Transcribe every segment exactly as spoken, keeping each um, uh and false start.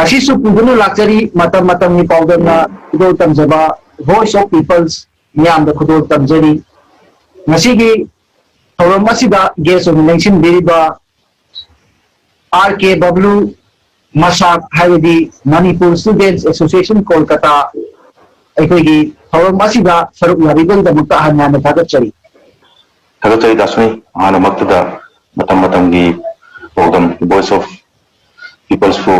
ꯑꯁꯤꯁꯨ ꯄꯨꯗꯨꯅ ꯂꯥꯛꯆꯔꯤ꯫ ꯃꯇꯝ ꯃꯇꯝꯒꯤ ꯄꯥꯎꯗꯝꯅ ꯈꯨꯗꯣꯜ ꯇꯝꯖꯕ Voice of Peoples ꯃꯤꯌꯥꯝꯗ ꯈꯨꯗꯣꯜ ꯇꯝꯖꯔꯤ꯫ ꯉꯁꯤꯒꯤ ꯊꯧꯔꯝ ꯑꯁꯤꯗ ꯒꯦꯁ ꯑꯣꯏꯅ ꯂꯦꯡꯁꯤꯟꯕꯤꯔꯤꯕ ꯑꯥꯔ ꯀꯦ ꯕꯕ꯭ꯂꯨ ꯃꯁꯥꯛ, ꯍꯥꯏꯕꯗꯤ ꯃꯅꯤꯄꯨꯔ ꯁ꯭ꯇꯨꯗꯦꯟꯠꯁ ꯑꯦꯁꯣꯁꯤꯌꯦꯁꯟ ꯀꯣꯜꯀꯇꯥ, ꯑꯩꯈꯣꯏꯒꯤ ꯊꯧꯔꯝ ꯑꯁꯤꯗ ꯁꯔꯨꯛ ꯌꯥꯕꯤꯕꯒꯤꯗꯃꯛꯇ ꯍꯟꯅ ꯍꯟꯅ ꯊꯥꯒꯠꯆꯔꯤ꯫ ꯊꯥꯒꯠꯆꯔꯤ ꯗꯥꯁꯨꯅꯤ꯫ ꯑꯍꯥꯟꯕꯃꯛꯇꯗ ꯃꯇꯝ ꯃꯇꯝꯒꯤ ꯄꯥꯎꯗꯝ Voice of Peoplesꯄꯨ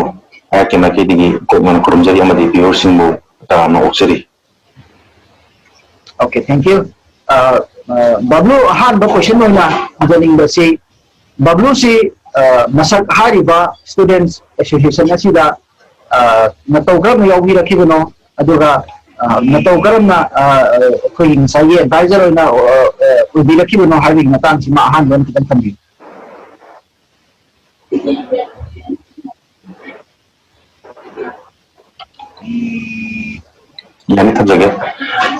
ꯑꯩꯍꯥꯛꯀꯤ ꯃꯥꯏꯀꯩꯗꯒꯤ ꯀꯣꯛꯃꯟ ꯈꯨꯔꯨꯝꯖꯔꯤ ꯑꯃꯗꯤ viewerꯁꯤꯡꯕꯨ ꯇꯔꯥꯝꯅ ꯑꯣꯛꯆꯔꯤ꯫ Okay, thank you. ꯕꯕ꯭ꯂꯨ, ꯑꯍꯥꯟꯕ question ꯑꯣꯏꯅ ꯍꯪꯖꯅꯤꯡꯕꯁꯤ, ꯕꯕ꯭ꯂꯨꯁꯤ ꯃꯁꯛ ꯍꯥꯏꯔꯤꯕ ꯁ꯭ꯇꯨꯗꯦꯟꯠꯁ ꯑꯦꯁꯣꯁꯤꯌꯦꯁꯟ ꯑꯁꯤꯗ ꯃꯇꯧ ꯀꯔꯝꯅ ꯌꯥꯎꯕꯤꯔꯛꯈꯤꯕꯅꯣ, ꯑꯗꯨꯒ ꯃꯇꯧ ꯀꯔꯝꯅ ꯑꯩꯈꯣꯏꯒꯤ ꯉꯁꯥꯏꯒꯤ ꯑꯦꯗꯚꯥꯏꯖꯔ ꯑꯣꯏꯅ ꯑꯣꯏꯕꯤꯔꯛꯈꯤꯕꯅꯣ ꯍꯥꯏꯕꯒꯤ ꯃꯇꯥꯡꯁꯤꯃ ꯑꯍꯥꯟꯕ ꯑꯣꯏꯅ ꯈꯤꯇꯪ ꯊꯝꯕꯤꯌꯨ꯫ ꯌꯥꯅꯤ, ꯊꯝꯖꯒꯦ꯫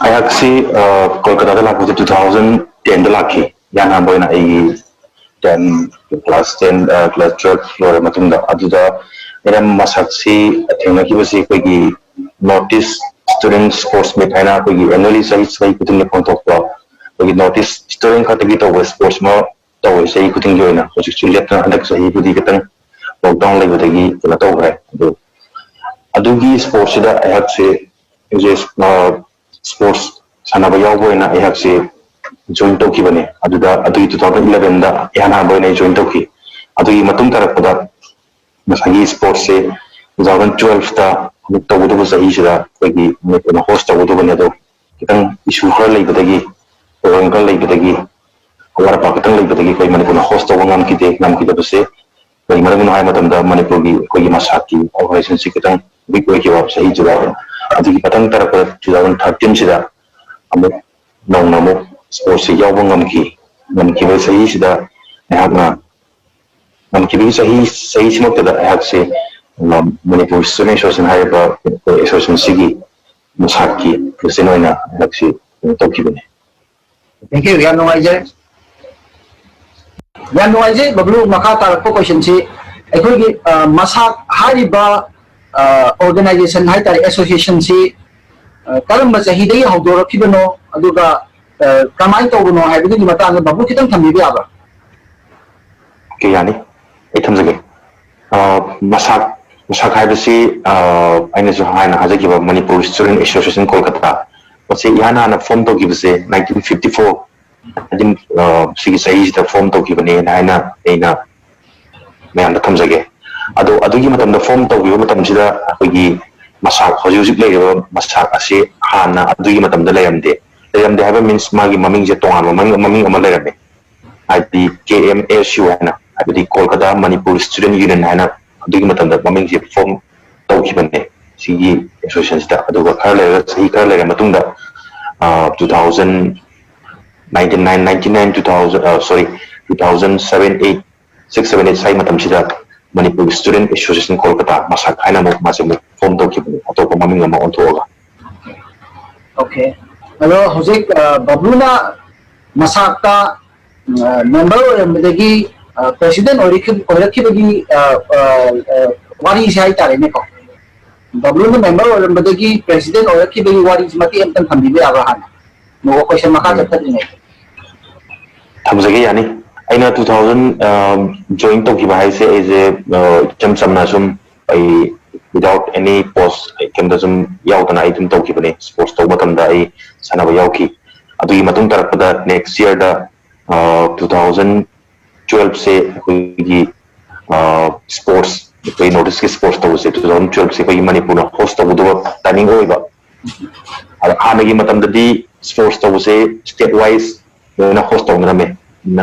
ꯑꯩꯍꯥꯛꯁꯤ ꯀꯣꯜꯀꯇꯥꯗ ꯂꯥꯛꯄꯁꯦ two thousand tenꯗ ꯂꯥꯛꯈꯤ꯫ ꯏꯍꯥꯟ ꯍꯥꯟꯕ ꯑꯣꯏꯅ ꯑꯩꯒꯤ ten, class ten, class twelve ꯂꯣꯏꯔ ꯃꯇꯨꯡꯗ, ꯑꯗꯨꯗ ꯑꯩꯅ ꯃꯁꯛꯁꯤ ꯊꯦꯡꯅꯈꯤꯕꯁꯤ ꯑꯩꯈꯣꯏꯒꯤ North East Student Sports Meet ꯍꯥꯏꯅ ꯑꯩꯈꯣꯏꯒꯤ annually ꯆꯍꯤ ꯆꯍꯤ ꯈꯨꯗꯤꯡꯒꯤ ꯄꯥꯡꯊꯣꯛꯄ ꯑꯩꯈꯣꯏꯒꯤ North East Student ꯈꯛꯇꯒꯤ ꯇꯧꯕ sports ꯑꯃ ꯇꯧꯋꯦ ꯆꯍꯤ ꯈꯨꯗꯤꯡꯒꯤ ꯑꯣꯏꯅ꯫ ꯍꯧꯖꯤꯛꯁꯨ ꯂꯦꯞꯇꯅ, ꯍꯟꯗꯛ ꯆꯍꯤꯕꯨꯗꯤ ꯈꯤꯇꯪ lockdown ꯂꯩꯕꯗꯒꯤ ꯀꯩꯅꯣ ꯇꯧꯈ꯭ꯔꯦ꯫ ꯑꯗꯨ ꯑꯗꯨꯒꯤ sportsꯁꯤꯗ ꯑꯩꯍꯥꯛꯁꯦ ꯍꯧꯖꯤꯛ sports ꯁꯥꯟꯅꯕ ꯌꯥꯎꯕ ꯑꯣꯏꯅ ꯑꯩꯍꯥꯛꯁꯦ join ꯇꯧꯈꯤꯕꯅꯦ꯫ ꯑꯗꯨꯗ ꯑꯗꯨꯒꯤ two thousand elevenꯗ ꯏꯍꯥꯟ ꯍꯥꯟꯕ ꯑꯣꯏꯅ ꯑꯩ join ꯇꯧꯈꯤ꯫ ꯑꯗꯨꯒꯤ ꯃꯇꯨꯡ ꯇꯥꯔꯛꯄꯗ ꯉꯁꯥꯏꯒꯤ sportsꯁꯦ two thousand twelveꯇ ꯑꯃꯨꯛ ꯇꯧꯒꯗꯕ ꯆꯍꯤꯁꯤꯗ ꯑꯩꯈꯣꯏꯒꯤ ꯃꯅꯤꯄꯨꯔꯅ host ꯇꯧꯒꯗꯕꯅꯤ꯫ ꯑꯗꯣ ꯈꯤꯇꯪ issue ꯈꯔ ꯂꯩꯕꯗꯒꯤ, problem ꯈꯔ ꯂꯩꯕꯗꯒꯤ, ꯑꯋꯥꯠ ꯑꯄꯥ ꯈꯤꯇꯪ ꯂꯩꯕꯗꯒꯤ ꯑꯩꯈꯣꯏ ꯃꯅꯤꯄꯨꯔꯅ host ꯇꯧꯕ ꯉꯝꯈꯤꯗꯦ꯫ ꯉꯝꯈꯤꯗꯕꯁꯦ ꯀꯔꯤ ꯃꯔꯝꯒꯤꯅꯣ ꯍꯥꯏꯕ ꯃꯇꯝꯗ ꯃꯅꯤꯄꯨꯔꯒꯤ ꯑꯩꯈꯣꯏꯒꯤ ꯃꯁꯥꯛꯀꯤ organisationꯁꯤ ꯈꯤꯇꯪ weak ꯑꯣꯏꯈꯤꯕ ꯆꯍꯤꯗꯨꯗ꯫ ꯑꯗꯨꯒꯤ ꯃꯊꯪ ꯇꯥꯔꯛꯄ two thousand thirteenꯁꯤꯗ ꯑꯃꯨꯛ ꯅꯧꯅ ꯑꯃꯨꯛ sportsꯁꯤ ꯌꯥꯎꯕ ꯉꯝꯈꯤ꯫ ꯉꯝꯈꯤꯕ ꯆꯍꯤꯁꯤꯗ ꯑꯩꯍꯥꯛꯅ ꯉꯝꯈꯤꯕꯒꯤ ꯆꯍꯤ, ꯆꯍꯤꯁꯤꯃꯛꯇꯗ ꯑꯩꯍꯥꯛꯁꯦ ꯃꯅꯤꯄꯨꯔ Student Association ꯍꯥꯏꯔꯤꯕ ꯑꯩꯈꯣꯏ associationꯁꯤꯒꯤ ꯃꯁꯥꯛꯀꯤ president ꯑꯣꯏꯅ ꯑꯩꯍꯥꯛꯁꯤ ꯀꯩꯅꯣ ꯇꯧꯈꯤꯕꯅꯤ꯫ Thank you, ꯌꯥꯝ ꯅꯨꯡꯉꯥꯏꯖꯔꯦ꯫ ꯌꯥꯝ ꯅꯨꯡꯉꯥꯏꯖꯩ ꯕꯕ꯭ꯂꯨ꯫ ꯃꯈꯥ ꯇꯥꯔꯛꯄ questionꯁꯤ ꯑꯩꯈꯣꯏꯒꯤ ꯃꯁꯥꯛ ꯍꯥꯏꯔꯤꯕ ꯑꯣꯔꯒꯅꯥꯏꯖꯦꯁꯟ ꯍꯥꯏꯇꯥꯔꯦ, ꯑꯦꯁꯣꯁꯤꯌꯦꯁꯟꯁꯤ ꯀꯔꯝꯕ ꯆꯍꯤꯗꯒꯤ ꯍꯧꯗꯣꯔꯛꯈꯤꯕꯅꯣ, ꯑꯗꯨꯒ ꯀꯃꯥꯏꯅ ꯇꯧꯕꯅꯣ ꯍꯥꯏꯕꯗꯨꯒꯤ ꯃꯇꯥꯡꯗ ꯕꯥꯕꯨ ꯈꯤꯇꯪ ꯊꯝꯕꯤꯕ ꯌꯥꯕ꯭ꯔꯥ? ꯑꯣꯀꯦ, ꯌꯥꯅꯤ, ꯑꯩ ꯊꯝꯖꯒꯦ꯫ ꯃꯁꯥꯛ ꯃꯁꯥꯛ ꯍꯥꯏꯕꯁꯤ ꯑꯩꯅꯁꯨ ꯍꯥꯟꯅ ꯍꯥꯏꯖꯈꯤꯕ ꯃꯅꯤꯄꯨꯔ ꯁ꯭ꯇꯨꯗꯦꯟ ꯑꯦꯁꯣꯁꯤꯌꯦꯁꯟ ꯀꯣꯜꯀꯇꯥ, ꯃꯁꯤ ꯏꯍꯥꯟ ꯍꯥꯟꯅ ꯐꯣꯝ ꯇꯧꯈꯤꯕꯁꯦ ꯅꯥꯏꯟꯇꯤꯟ ꯐꯤꯐꯇꯤ ꯐꯣꯔ, ꯁꯤꯒꯤ ꯆꯍꯤꯁꯤꯗ ꯐꯣꯝ ꯇꯧꯈꯤꯕꯅꯦꯅ ꯍꯥꯏꯅ ꯑꯩꯅ ꯃꯌꯥꯝꯗ ꯊꯝꯖꯒꯦ꯫ ꯑꯗꯣ ꯑꯗꯨꯒꯤ ꯃꯇꯝꯗ ꯐꯣꯝ ꯇꯧꯈꯤꯕ ꯃꯇꯝꯁꯤꯗ ꯑꯩꯈꯣꯏꯒꯤ ꯃꯁꯥꯛ, ꯍꯧꯖꯤꯛ ꯍꯧꯖꯤꯛ ꯂꯩꯔꯤꯕ ꯃꯁꯥꯛ ꯑꯁꯤ ꯍꯥꯟꯅ ꯑꯗꯨꯒꯤ ꯃꯇꯝꯗ ꯂꯩꯔꯝꯗꯦ꯫ ꯂꯩꯔꯝꯗꯦ ꯍꯥꯏꯕ ꯃꯤꯟꯁ, ꯃꯥꯒꯤ ꯃꯃꯤꯡꯁꯦ ꯇꯣꯉꯥꯟꯕ ꯃꯃꯤꯡ ꯃꯃꯤꯡ ꯑꯃ ꯂꯩꯔꯝꯃꯦ꯫ ꯍꯥꯏꯗꯤ ꯀꯦ ꯑꯦꯝ ꯑꯦꯁ ꯌꯨ ꯍꯥꯏꯅ, ꯍꯥꯏꯕꯗꯤ ꯀꯣꯜꯀꯇꯥ ꯃꯅꯤꯄꯨꯔ ꯁ꯭ꯇꯨꯗꯦꯟ ꯌꯨꯅꯤꯌꯟ ꯍꯥꯏꯅ ꯑꯗꯨꯒꯤ ꯃꯇꯝꯗ ꯃꯃꯤꯡꯁꯦ ꯐꯣꯝ ꯇꯧꯈꯤꯕꯅꯦ ꯁꯤꯒꯤ ꯑꯦꯁꯣꯁꯤꯌꯦꯁꯟꯁꯤꯗ꯫ ꯑꯗꯨꯒ ꯈꯔ ꯂꯩꯔꯒ, ꯆꯍꯤ ꯈꯔ ꯂꯩꯔ ꯃꯇꯨꯡꯗ, two thousand nineteen nine ninety nine, two thousand, sorry, two thousand seven eight, six seven eight ꯁ꯭ꯋꯥꯏ ꯃꯇꯝꯁꯤꯗ ꯃꯅꯤꯄꯨꯔ ꯁ꯭ꯇꯨꯗꯦꯟ ꯑꯦꯁꯣꯁꯤꯌꯦꯁꯟ ꯀꯣꯜꯀꯇꯥ, ꯃꯁꯥꯛ ꯍꯥꯏꯅ ꯑꯃꯨꯛ ꯃꯥꯁꯦ ꯑꯃꯨꯛ ꯐꯣꯝ ꯇꯧꯈꯤꯕꯅꯤ, ꯑꯇꯣꯞꯄ ꯃꯃꯤꯡ ꯑꯃ ꯑꯣꯟꯊꯣꯛꯑꯒ꯫ ꯑꯣꯀꯦ, ꯑꯗꯣ ꯍꯧꯖꯤꯛ ꯕꯕ꯭ꯂꯨꯅ ꯃꯁꯥꯛꯇ ꯃꯦꯝꯕꯔ ꯑꯣꯏꯔꯝꯕꯗꯒꯤ ꯄ꯭ꯔꯦꯁꯤꯗꯦꯟ ꯑꯣꯏꯔꯛꯈꯤꯕꯒꯤ ꯋꯥꯔꯤꯁꯦ ꯍꯥꯏꯇꯥꯔꯦꯅꯦꯀꯣ꯫ ꯕꯕ꯭ꯂꯨꯅ ꯃꯦꯝꯕꯔ ꯑꯣꯏꯔꯝꯕꯗꯒꯤ ꯄ꯭ꯔꯦꯁꯤꯗꯦꯟ ꯑꯣꯏꯔꯛꯈꯤꯕꯒꯤ ꯋꯥꯔꯤꯁꯦ ꯃꯇꯦꯛ ꯑꯃꯇꯪ ꯊꯝꯕꯤꯕ ꯌꯥꯕ꯭ꯔꯥ ꯍꯥꯟꯅ? ꯅꯣ, ꯀꯣꯏꯁꯟ ꯃꯈꯥ ꯆꯠꯊꯗ꯭ꯔꯤꯉꯩꯗ꯫ ꯊꯝꯖꯒꯦ, ꯌꯥꯅꯤ꯫ ꯑꯩꯅ ꯇꯨ ꯊꯥꯎꯖꯟ ꯖꯣꯏꯟ ꯇꯧꯈꯤꯕ ꯍꯥꯏꯁꯦ, ꯑꯩꯁꯦ ꯏꯆꯝ ꯆꯝꯅ ꯁꯨꯝ, ꯑꯩ without any post, ꯑꯩ ꯀꯩꯝꯇ ꯁꯨꯝ ꯌꯥꯎꯗꯅ ꯑꯩ ꯑꯗꯨꯝ ꯇꯧꯈꯤꯕꯅꯦ꯫ ꯁ꯭ꯄꯣꯔꯠꯁ ꯇꯧꯕ ꯃꯇꯝꯗ ꯑꯩ ꯁꯥꯟꯅꯕ ꯌꯥꯎꯈꯤ꯫ ꯑꯗꯨꯒꯤ ꯃꯇꯨꯡ ꯇꯥꯔꯛꯄꯗ ꯅꯦꯛꯁ ꯌꯔꯗ, ꯇꯨ ꯊꯥꯎꯖꯟ ꯇꯨꯋꯦꯜꯞꯁꯦ ꯑꯩꯈꯣꯏꯒꯤ ꯁ꯭ꯄꯣꯔꯠꯁ, ꯑꯩꯈꯣꯏ ꯅꯣꯔꯠ ꯏꯁꯀꯤ ꯁ꯭ꯄꯣꯔꯠꯁ ꯇꯧꯕꯁꯦ ꯇꯨ ꯊꯥꯎꯖꯟ ꯇꯨꯋꯦꯜꯞꯁꯦ ꯑꯩꯈꯣꯏꯒꯤ ꯃꯅꯤꯄꯨꯔꯅ ꯍꯣꯁ ꯇꯧꯒꯗꯕ ꯇꯥꯏꯃꯤꯡ ꯑꯣꯏꯕ꯫ ꯑꯗ ꯍꯥꯟꯅꯒꯤ ꯃꯇꯝꯗꯗꯤ ꯁ꯭ꯄꯣꯔꯠꯁ ꯇꯧꯕꯁꯦ ꯁ꯭ꯇꯦꯠ ꯋꯥꯏꯁ ꯂꯣꯏꯅ ꯍꯣꯁ ꯇꯧꯅꯔꯝꯃꯦ꯫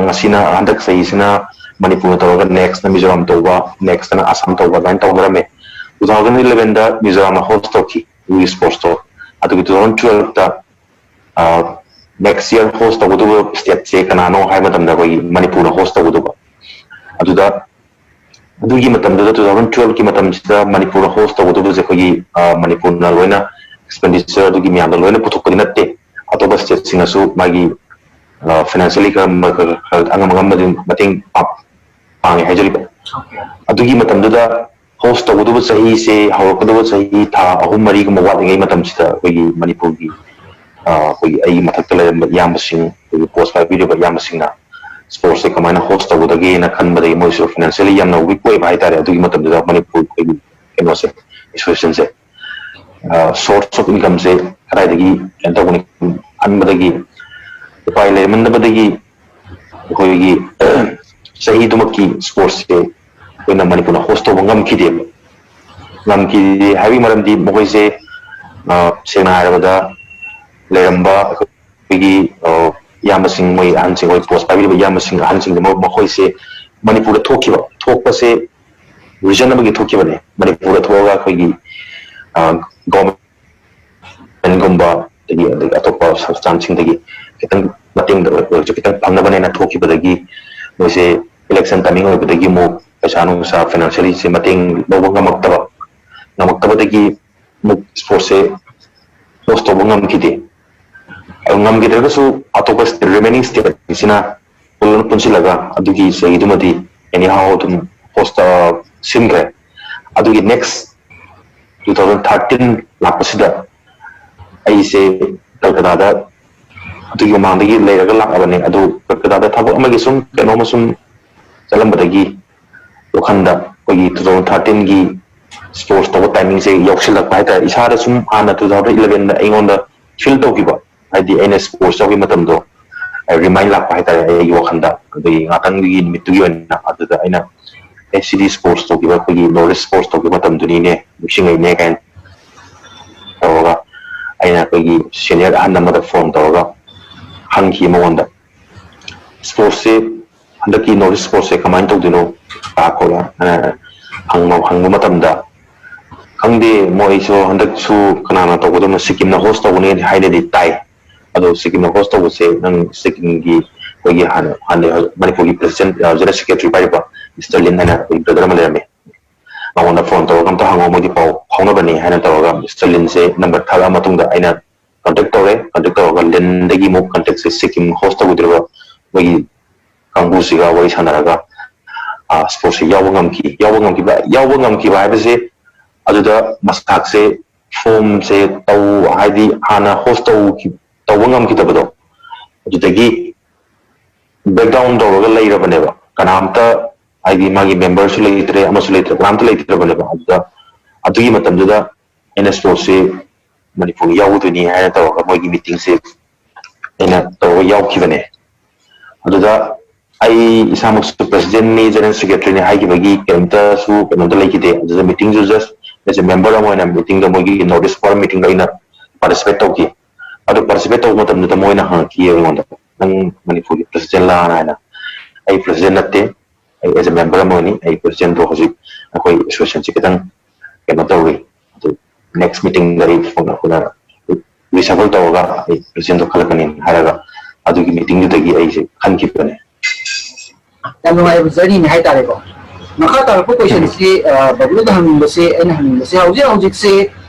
ꯉꯁꯤꯅ, ꯍꯟꯗꯛ ꯆꯍꯤꯁꯤꯅ ꯃꯅꯤꯄꯨꯔꯅ ꯇꯧꯔꯒ, ꯅꯦꯛꯁꯅ ꯃꯤꯖꯣꯔꯥꯝ ꯇꯧꯕ, ꯅꯦꯛꯁꯇꯅ ꯑꯁꯥꯝ ꯇꯧꯕ, ꯑꯗꯨꯃꯥꯏꯅ ꯇꯧꯅꯔꯝꯃꯦ꯫ ꯇꯨ ꯊꯥꯎꯖꯟ ꯏꯂꯚꯦꯟꯗ ꯃꯤꯖꯣꯔꯥꯝꯅ ꯍꯣꯁ ꯇꯧꯈꯤ ꯁ꯭ꯄꯣꯔꯠꯁꯇꯣ꯫ ꯑꯗꯨꯒꯤ two thousand twelfth next year host ꯇꯧꯒꯗꯕ ꯁ꯭ꯇꯦꯠꯁꯦ ꯀꯅꯥꯅꯣ ꯍꯥꯏꯕ ꯃꯇꯝꯗ ꯑꯩꯈꯣꯏꯒꯤ ꯃꯅꯤꯄꯨꯔꯅ ꯍꯣꯁ ꯇꯧꯒꯗꯕ꯫ ꯑꯗꯨꯗ ꯑꯗꯨꯒꯤ ꯃꯇꯝꯗꯨꯗ, ꯇꯨ ꯊꯥꯎꯖꯟ ꯇꯨꯋꯦꯜꯞꯀꯤ ꯃꯇꯝꯁꯤꯗ ꯃꯅꯤꯄꯨꯔꯅ ꯍꯣꯁ ꯇꯧꯒꯗꯕꯁꯦ ꯑꯩꯈꯣꯏꯒꯤ ꯃꯅꯤꯄꯨꯔꯅ ꯂꯣꯏꯅ ꯑꯦꯛꯁꯄꯦꯟꯗꯤꯆꯔ ꯑꯗꯨꯒꯤ ꯃꯌꯥꯝꯗꯣ ꯂꯣꯏꯅ ꯄꯨꯊꯣꯛꯄꯗꯤ ꯅꯠꯇꯦ꯫ ꯑꯇꯣꯞꯄ ꯁ꯭ꯇꯦꯠꯁꯤꯡꯅꯁꯨ ꯃꯥꯒꯤ ꯐꯥꯏꯅꯥꯟꯁꯤꯌꯦꯜꯂꯤ ꯈꯔ, ꯈꯔ ꯑꯉꯝ ꯑꯉꯝꯕꯗꯤ ꯃꯇꯦꯡ ꯄꯥꯡꯉꯦ ꯍꯥꯏꯖꯔꯤꯕ꯫ ꯑꯗꯨꯒꯤ ꯃꯇꯝꯗꯨꯗ ꯍꯣꯁ ꯇꯧꯒꯗꯕ ꯆꯍꯤꯁꯦ, ꯍꯧꯔꯛꯀꯗꯕ ꯆꯍꯤ ꯊꯥ ꯑꯍꯨꯝ ꯃꯔꯤꯒꯨꯝꯕ ꯋꯥꯠꯂꯤꯉꯩ ꯃꯇꯝꯁꯤꯗ ꯑꯩꯈꯣꯏꯒꯤ ꯃꯅꯤꯄꯨꯔꯒꯤ, ꯑ, ꯑꯩꯈꯣꯏꯒꯤ ꯑꯩꯒꯤ ꯃꯊꯛꯇ ꯂꯩꯔꯝꯕ ꯏꯌꯥꯝꯕꯁꯤꯡ, ꯑꯩꯈꯣꯏꯒꯤ ꯄꯣꯁ ꯄꯥꯏꯕꯤꯔꯤꯕ ꯏꯌꯥꯝꯕꯁꯤꯡꯅ ꯁ꯭ꯄꯣꯔꯠꯁꯁꯦ ꯀꯃꯥꯏꯅ ꯍꯣꯁ ꯇꯧꯒꯗꯒꯦꯅ ꯈꯟꯕꯗꯒꯤ ꯃꯣꯏꯁꯨ ꯐꯥꯏꯅꯥꯟꯁꯤꯌꯦꯜꯂꯤ ꯌꯥꯝꯅ ꯋꯤꯛ ꯑꯣꯏꯕ ꯍꯥꯏꯇꯥꯔꯦ꯫ ꯑꯗꯨꯒꯤ ꯃꯇꯝꯗꯨꯗ ꯃꯅꯤꯄꯨꯔ ꯑꯩꯈꯣꯏꯒꯤ ꯀꯩꯅꯣꯁꯦ, ꯑꯦꯁꯣꯁꯤꯌꯦꯁꯟꯁꯦ, ꯁꯣꯔꯁ ꯑꯣꯐ ꯏꯟꯀꯝꯁꯦ ꯀꯗꯥꯏꯗꯒꯤ ꯀꯩꯅꯣ ꯇꯧꯒꯅꯤ ꯈꯟꯕꯗꯒꯤ, ꯎꯄꯥꯏ ꯂꯩꯃꯟꯗꯕꯗꯒꯤ ꯑꯩꯈꯣꯏꯒꯤ ꯆꯍꯤꯗꯨꯃꯛꯀꯤ ꯁ꯭ꯄꯣꯔꯠꯁꯁꯦ ꯑꯩꯈꯣꯏꯅ ꯃꯅꯤꯄꯨꯔꯅ ꯍꯣꯁ ꯇꯧꯕ ꯉꯝꯈꯤꯗꯦꯕ꯫ ꯉꯝꯈꯤꯗꯦ ꯍꯥꯏꯕꯒꯤ ꯃꯔꯝꯗꯤ ꯃꯈꯣꯏꯁꯦ, ꯑ, ꯁꯦꯡꯅ ꯍꯥꯏꯔꯕꯗ ꯂꯩꯔꯝꯕ ꯑꯩꯈꯣꯏꯒꯤ, ꯑ, ꯏꯌꯥꯝꯕꯁꯤꯡ, ꯃꯣꯏ ꯑꯍꯟꯁꯤꯡ, ꯃꯣꯏ ꯄꯣꯁ ꯄꯥꯏꯕꯤꯔꯤꯕ ꯏꯌꯥꯝꯕꯁꯤꯡ, ꯑꯍꯟꯁꯤꯡꯁꯦ ꯃꯈꯣꯏꯁꯦ ꯃꯅꯤꯄꯨꯔꯗ ꯊꯣꯛꯈꯤꯕ, ꯊꯣꯛꯄꯁꯦ ꯔꯤꯖꯟ ꯑꯃꯒꯤ ꯊꯣꯛꯈꯤꯕꯅꯦ꯫ ꯃꯅꯤꯄꯨꯔꯗ ꯊꯣꯛꯑꯒ ꯑꯩꯈꯣꯏꯒꯤ, ꯑ, ꯒꯣꯔꯃꯦꯟꯒꯨꯝꯕ, ꯑꯗꯒꯤ, ꯑꯗꯒꯤ ꯑꯇꯣꯞꯄ ꯁꯪꯁꯊꯥꯟꯁꯤꯡꯗꯒꯤ ꯈꯤꯇꯪ ꯃꯇꯦꯡꯗ ꯑꯣꯏꯔꯁꯨ ꯈꯤꯇꯪ ꯐꯪꯅꯕꯅꯦꯅ ꯊꯣꯛꯈꯤꯕꯗꯒꯤ ꯃꯣꯏꯁꯦ ꯏꯂꯦꯛꯁꯟ ꯇꯥꯏꯃꯤꯡ ꯑꯣꯏꯕꯗꯒꯤ ꯑꯃꯨꯛ ꯄꯩꯁꯥ ꯅꯨꯡꯁꯥ ꯐꯥꯏꯅꯥꯟꯁꯤꯌꯦꯜꯂꯤꯁꯦ ꯃꯇꯦꯡ ꯂꯧꯕ ꯉꯝꯃꯛꯇꯕ, ꯉꯝꯃꯛꯇꯕꯗꯒꯤ ꯑꯃꯨꯛ ꯁ꯭ꯄꯣꯔꯠꯁꯦ ꯍꯣꯁ ꯇꯧꯕ ꯉꯝꯈꯤꯗꯦ꯫ ꯑꯗꯨ ꯉꯝꯈꯤꯗ꯭ꯔꯒꯁꯨ ꯑꯇꯣꯞꯄ ꯔꯤꯃꯦꯅꯤꯡ ꯁ꯭ꯇꯦꯠꯁꯤꯅ ꯄꯨꯂꯞ ꯄꯨꯟꯁꯤꯜꯂꯒ ꯑꯗꯨꯒꯤ ꯆꯍꯤꯗꯨꯃꯗꯤ ꯑꯦꯅꯤ ꯍꯥꯎ ꯑꯗꯨꯝ ꯍꯣꯁ ꯁꯤꯟꯈ꯭ꯔꯦ꯫ ꯑꯗꯨꯒꯤ ꯅꯦꯛꯁ ꯇꯨ ꯊꯥꯎꯖꯟ ꯊꯥꯔꯇꯤꯟ ꯂꯥꯛꯄꯁꯤꯗ ꯑꯩꯁꯦ ꯀꯜꯀꯇꯥꯗ ꯑꯗꯨꯒꯤ ꯃꯃꯥꯡꯗꯒꯤ ꯂꯩꯔꯒ ꯂꯥꯛꯑꯕꯅꯦ꯫ ꯑꯗꯨ ꯀꯜꯀꯇꯥꯗ ꯊꯕꯛ ꯑꯃꯒꯤ ꯁꯨꯝ ꯀꯩꯅꯣꯝꯃ ꯁꯨꯝ ꯆꯠꯂꯝꯕꯗꯒꯤ ꯋꯥꯈꯟꯗ ꯑꯩꯈꯣꯏꯒꯤ ꯇꯨ ꯊꯥꯎꯖꯟ ꯊꯥꯔꯇꯤꯟꯒꯤ ꯁ꯭ꯄꯣꯔꯠꯁ ꯇꯧꯕ ꯇꯥꯏꯃꯤꯡꯁꯦ ꯌꯧꯁꯤꯜꯂꯛꯄ ꯍꯥꯏꯇꯥꯔꯦ꯫ ꯏꯁꯥꯗ ꯁꯨꯝ ꯍꯥꯟꯅ ꯇꯨ ꯊꯥꯎꯖꯟ ꯏꯂꯚꯦꯟꯗ ꯑꯩꯉꯣꯟꯗ ꯐꯤꯜ ꯇꯧꯈꯤꯕ, ꯍꯥꯏꯗꯤ ꯑꯩꯅ ꯁ꯭ꯄꯣꯔꯠꯁ ꯇꯧꯕꯒꯤ ꯃꯇꯝꯗꯣ ꯔꯤꯃꯥꯏꯟ ꯂꯥꯛꯄ ꯍꯥꯏꯇꯥꯔꯦ ꯑꯩꯒꯤ ꯋꯥꯈꯟꯗ꯫ ꯑꯗꯨꯒꯤ ꯉꯥꯛꯇꯪꯗꯨꯒꯤ ꯅꯨꯃꯤꯠꯇꯨꯒꯤ ꯑꯣꯏꯅ ꯑꯗꯨꯗ ꯑꯩꯅ, "ꯑꯦ, ꯁꯤꯗꯤ ꯁ꯭ꯄꯣꯔꯠꯁ ꯇꯧꯈꯤꯕ, ꯑꯩꯈꯣꯏꯒꯤ ꯅꯣꯔꯠ ꯏꯁ ꯁ꯭ꯄꯣꯔꯠꯁ ꯇꯧꯈꯤꯕ ꯃꯇꯝꯗꯨꯅꯤꯅꯦ, ꯅꯤꯡꯁꯤꯡꯉꯛꯏꯅꯦ" ꯀꯥꯏꯅ ꯇꯧꯔꯒ ꯑꯩꯅ ꯑꯩꯈꯣꯏꯒꯤ ꯁꯦꯅꯤꯌꯔ ꯑꯍꯟ ꯑꯃꯗ ꯐꯣꯟ ꯇꯧꯔꯒ ꯍꯪꯈꯤ ꯃꯉꯣꯟꯗ, "ꯁ꯭ꯄꯣꯔꯠꯁꯁꯦ, ꯍꯟꯗꯛꯀꯤ ꯅꯣꯔꯠ ꯏꯁ ꯁ꯭ꯄꯣꯔꯠꯁꯦ ꯀꯃꯥꯏꯅ ꯇꯧꯗꯣꯏꯅꯣ?" ꯇꯥꯛꯄꯗ, ꯑ, ꯍꯪꯕ, ꯍꯪꯕ ꯃꯇꯝꯗ, "ꯈꯪꯗꯦ, ꯃꯣꯏꯁꯨ ꯍꯟꯗꯛꯁꯨ ꯀꯅꯥꯅ ꯇꯧꯒꯗꯕꯅꯣ, ꯁꯤꯀꯤꯝꯅ ꯍꯣꯁ ꯇꯧꯒꯅꯤ ꯍꯥꯏꯅꯗꯤ ꯇꯥꯏ꯫ ꯑꯗꯣ ꯁꯤꯀꯤꯝꯅ ꯍꯣꯁ ꯇꯧꯕꯁꯦ ꯅꯪ ꯁꯤꯀꯤꯝꯒꯤ ꯑꯩꯈꯣꯏꯒꯤ ꯍꯥꯟꯅ, ꯍꯥꯟꯅ ꯃꯅꯤꯄꯨꯔꯒꯤ ꯄ꯭ꯔꯦꯁꯤꯗꯦꯟ, ꯑ, ꯖꯦꯅꯔꯦꯜ ꯁꯦꯀ꯭ꯔꯦꯇꯔꯤ ꯄꯥꯏꯔꯤꯕ ꯃꯤꯁꯇꯔ ꯂꯤꯟ ꯍꯥꯏꯅ ꯑꯩꯈꯣꯏꯒꯤ ꯕ꯭ꯔꯗꯔ ꯑꯃ ꯂꯩꯔꯝꯃꯦ꯫ ꯃꯉꯣꯟꯗ ꯐꯣꯟ ꯇꯧꯔꯒ ꯑꯝꯇ ꯍꯪꯉꯣ, ꯃꯣꯏꯗꯤ ꯄꯥꯎ ꯐꯥꯎꯅꯕꯅꯤ" ꯍꯥꯏꯅ ꯇꯧꯔꯒ ꯃꯤꯁꯇꯔ ꯂꯤꯟꯁꯦ ꯅꯝꯕꯔ ꯊꯥꯔꯛꯑ ꯃꯇꯨꯡꯗ ꯑꯩꯅ ꯀꯟꯇꯦꯛ ꯇꯧꯔꯦ꯫ ꯀꯟꯇꯦꯛ ꯇꯧꯔꯒ ꯂꯤꯟꯗꯒꯤ ꯑꯃꯨꯛ ꯀꯟꯇꯦꯛꯁꯦ ꯁꯤꯀꯤꯝ ꯍꯣꯁ ꯇꯧꯒꯗꯧꯔꯤꯕ ꯃꯣꯏꯒꯤ ꯀꯥꯡꯕꯨꯁꯤꯒ ꯋꯥꯔꯤ ꯁꯥꯟꯅꯔꯒ ꯁ꯭ꯄꯣꯔꯠꯁꯦ ꯌꯥꯎꯕ ꯉꯝꯈꯤ꯫ ꯌꯥꯎꯕ ꯉꯝꯈꯤꯕ, ꯌꯥꯎꯕ ꯉꯝꯈꯤꯕ ꯍꯥꯏꯕꯁꯦ, ꯑꯗꯨꯗ ꯃꯁꯥꯛꯁꯦ ꯐꯣꯝꯁꯦ ꯇꯧ, ꯍꯥꯏꯗꯤ ꯍꯥꯟꯅ ꯍꯣꯁ ꯇꯧꯈꯤ-, ꯇꯧꯕ ꯉꯝꯈꯤꯗꯕꯗꯣ, ꯑꯗꯨꯗꯒꯤ ꯕ꯭ꯔꯦꯛꯗꯥꯎꯟ ꯇꯧꯔꯒ ꯂꯩꯔꯕꯅꯦꯕ꯫ ꯀꯅꯥꯝꯇ, ꯍꯥꯏꯗꯤ ꯃꯥꯒꯤ ꯃꯦꯝꯕꯔꯁꯨ ꯂꯩꯇ꯭ꯔꯦ, ꯑꯃꯁꯨ ꯂꯩꯇ꯭ꯔꯦ, ꯀꯅꯥꯝꯇ ꯂꯩꯇ꯭ꯔꯕꯅꯦꯕ꯫ ꯑꯗꯨꯗ ꯑꯗꯨꯒꯤ ꯃꯇꯝꯗꯨꯗ ꯑꯦꯟ ꯑꯦꯁ ꯁ꯭ꯄꯣꯔꯠꯁꯤ ꯃꯅꯤꯄꯨꯔꯒꯤ ꯌꯥꯎꯒꯗꯣꯏꯅꯤ ꯍꯥꯏꯅ ꯇꯧꯔꯒ ꯃꯣꯏꯒꯤ ꯃꯤꯇꯤꯡꯁꯦ ꯑꯩꯅ ꯇꯧꯔꯒ ꯌꯥꯎꯈꯤꯕꯅꯦ꯫ ꯑꯗꯨꯗ ꯑꯩ ꯏꯁꯥꯃꯛꯁꯨ ꯄ꯭ꯔꯦꯁꯤꯗꯦꯟꯠꯅꯤ, ꯖꯦꯅꯔꯦꯜ ꯁꯦꯀ꯭ꯔꯦꯇꯔꯤꯅꯤ ꯍꯥꯏꯈꯤꯕꯒꯤ ꯀꯩꯝꯇꯁꯨ ꯀꯩꯅꯣꯝꯇ ꯂꯩꯈꯤꯗꯦ꯫ ꯑꯗꯨꯗ ꯃꯤꯇꯤꯡꯁꯨ just as a member ꯑꯃ ꯑꯣꯏꯅ ꯃꯤꯇꯤꯡꯗ, ꯃꯣꯏꯒꯤ ꯅꯣꯔꯠ ꯏꯁ ꯐꯣꯔꯝ ꯃꯤꯇꯤꯡꯗ ꯑꯩꯅ ꯄꯥꯔꯇꯤꯁꯤꯄꯦꯠ ꯇꯧꯈꯤ꯫ ꯑꯗꯨ ꯄꯥꯔꯇꯤꯁꯤꯄꯦꯠ ꯇꯧꯕ ꯃꯇꯝꯗꯨꯗ ꯃꯣꯏꯅ ꯍꯪꯉꯛꯈꯤ ꯑꯩꯉꯣꯟꯗ, "ꯅꯪ ꯃꯅꯤꯄꯨꯔꯒꯤ ꯄ꯭ꯔꯦꯁꯤꯗꯦꯟꯠꯂꯥꯅ?" ꯍꯥꯏꯅ꯫ ꯑꯩ ꯄ꯭ꯔꯦꯁꯤꯗꯦꯟꯠ ꯅꯠꯇꯦ, ꯑꯩ as a member ꯑꯃꯅꯤ꯫ ꯑꯩ ꯄ꯭ꯔꯦꯁꯤꯗꯦꯟꯠꯇꯣ ꯍꯧꯖꯤꯛ ꯑꯩꯈꯣꯏ ꯑꯦꯁꯣꯁꯤꯌꯦꯁꯟꯁꯤ ꯈꯤꯇꯪ ꯀꯩꯅꯣ ꯇꯧꯔꯤ, ꯑꯗꯨ ꯅꯦꯛꯁ ꯃꯤꯇꯤꯡꯗ ꯑꯩ ꯐꯣꯟ ꯑꯩꯈꯣꯏꯅ ꯔꯤꯁꯐꯜ ꯇꯧꯔꯒ ꯑꯩ ꯄ꯭ꯔꯦꯁꯤꯗꯦꯟꯠꯇꯣ ꯈꯜꯂꯛꯀꯅꯤ ꯍꯥꯏꯔꯒ ꯑꯗꯨꯒꯤ ꯃꯤꯇꯤꯡꯗꯨꯗꯒꯤ ꯑꯩꯁꯦ ꯈꯟꯈꯤꯕꯅꯦ꯫ ꯌꯥꯝ ꯅꯨꯡꯉꯥꯏꯕ ꯖꯔꯅꯤꯅꯤ ꯍꯥꯏꯇꯥꯔꯦꯀꯣ꯫ ꯃꯈꯥ ꯇꯥꯔꯛꯄ ꯎꯝ꯫ ꯀꯣꯏꯁꯟꯁꯤ, ꯑ, ꯕꯕꯂꯨꯗ ꯍꯪꯅꯤꯡꯕꯁꯤ, ꯑꯩꯅ ꯍꯪꯅꯤꯡꯕꯁꯤ ꯍꯧꯖꯤꯛ ꯍꯧꯖꯤꯛꯁꯤ,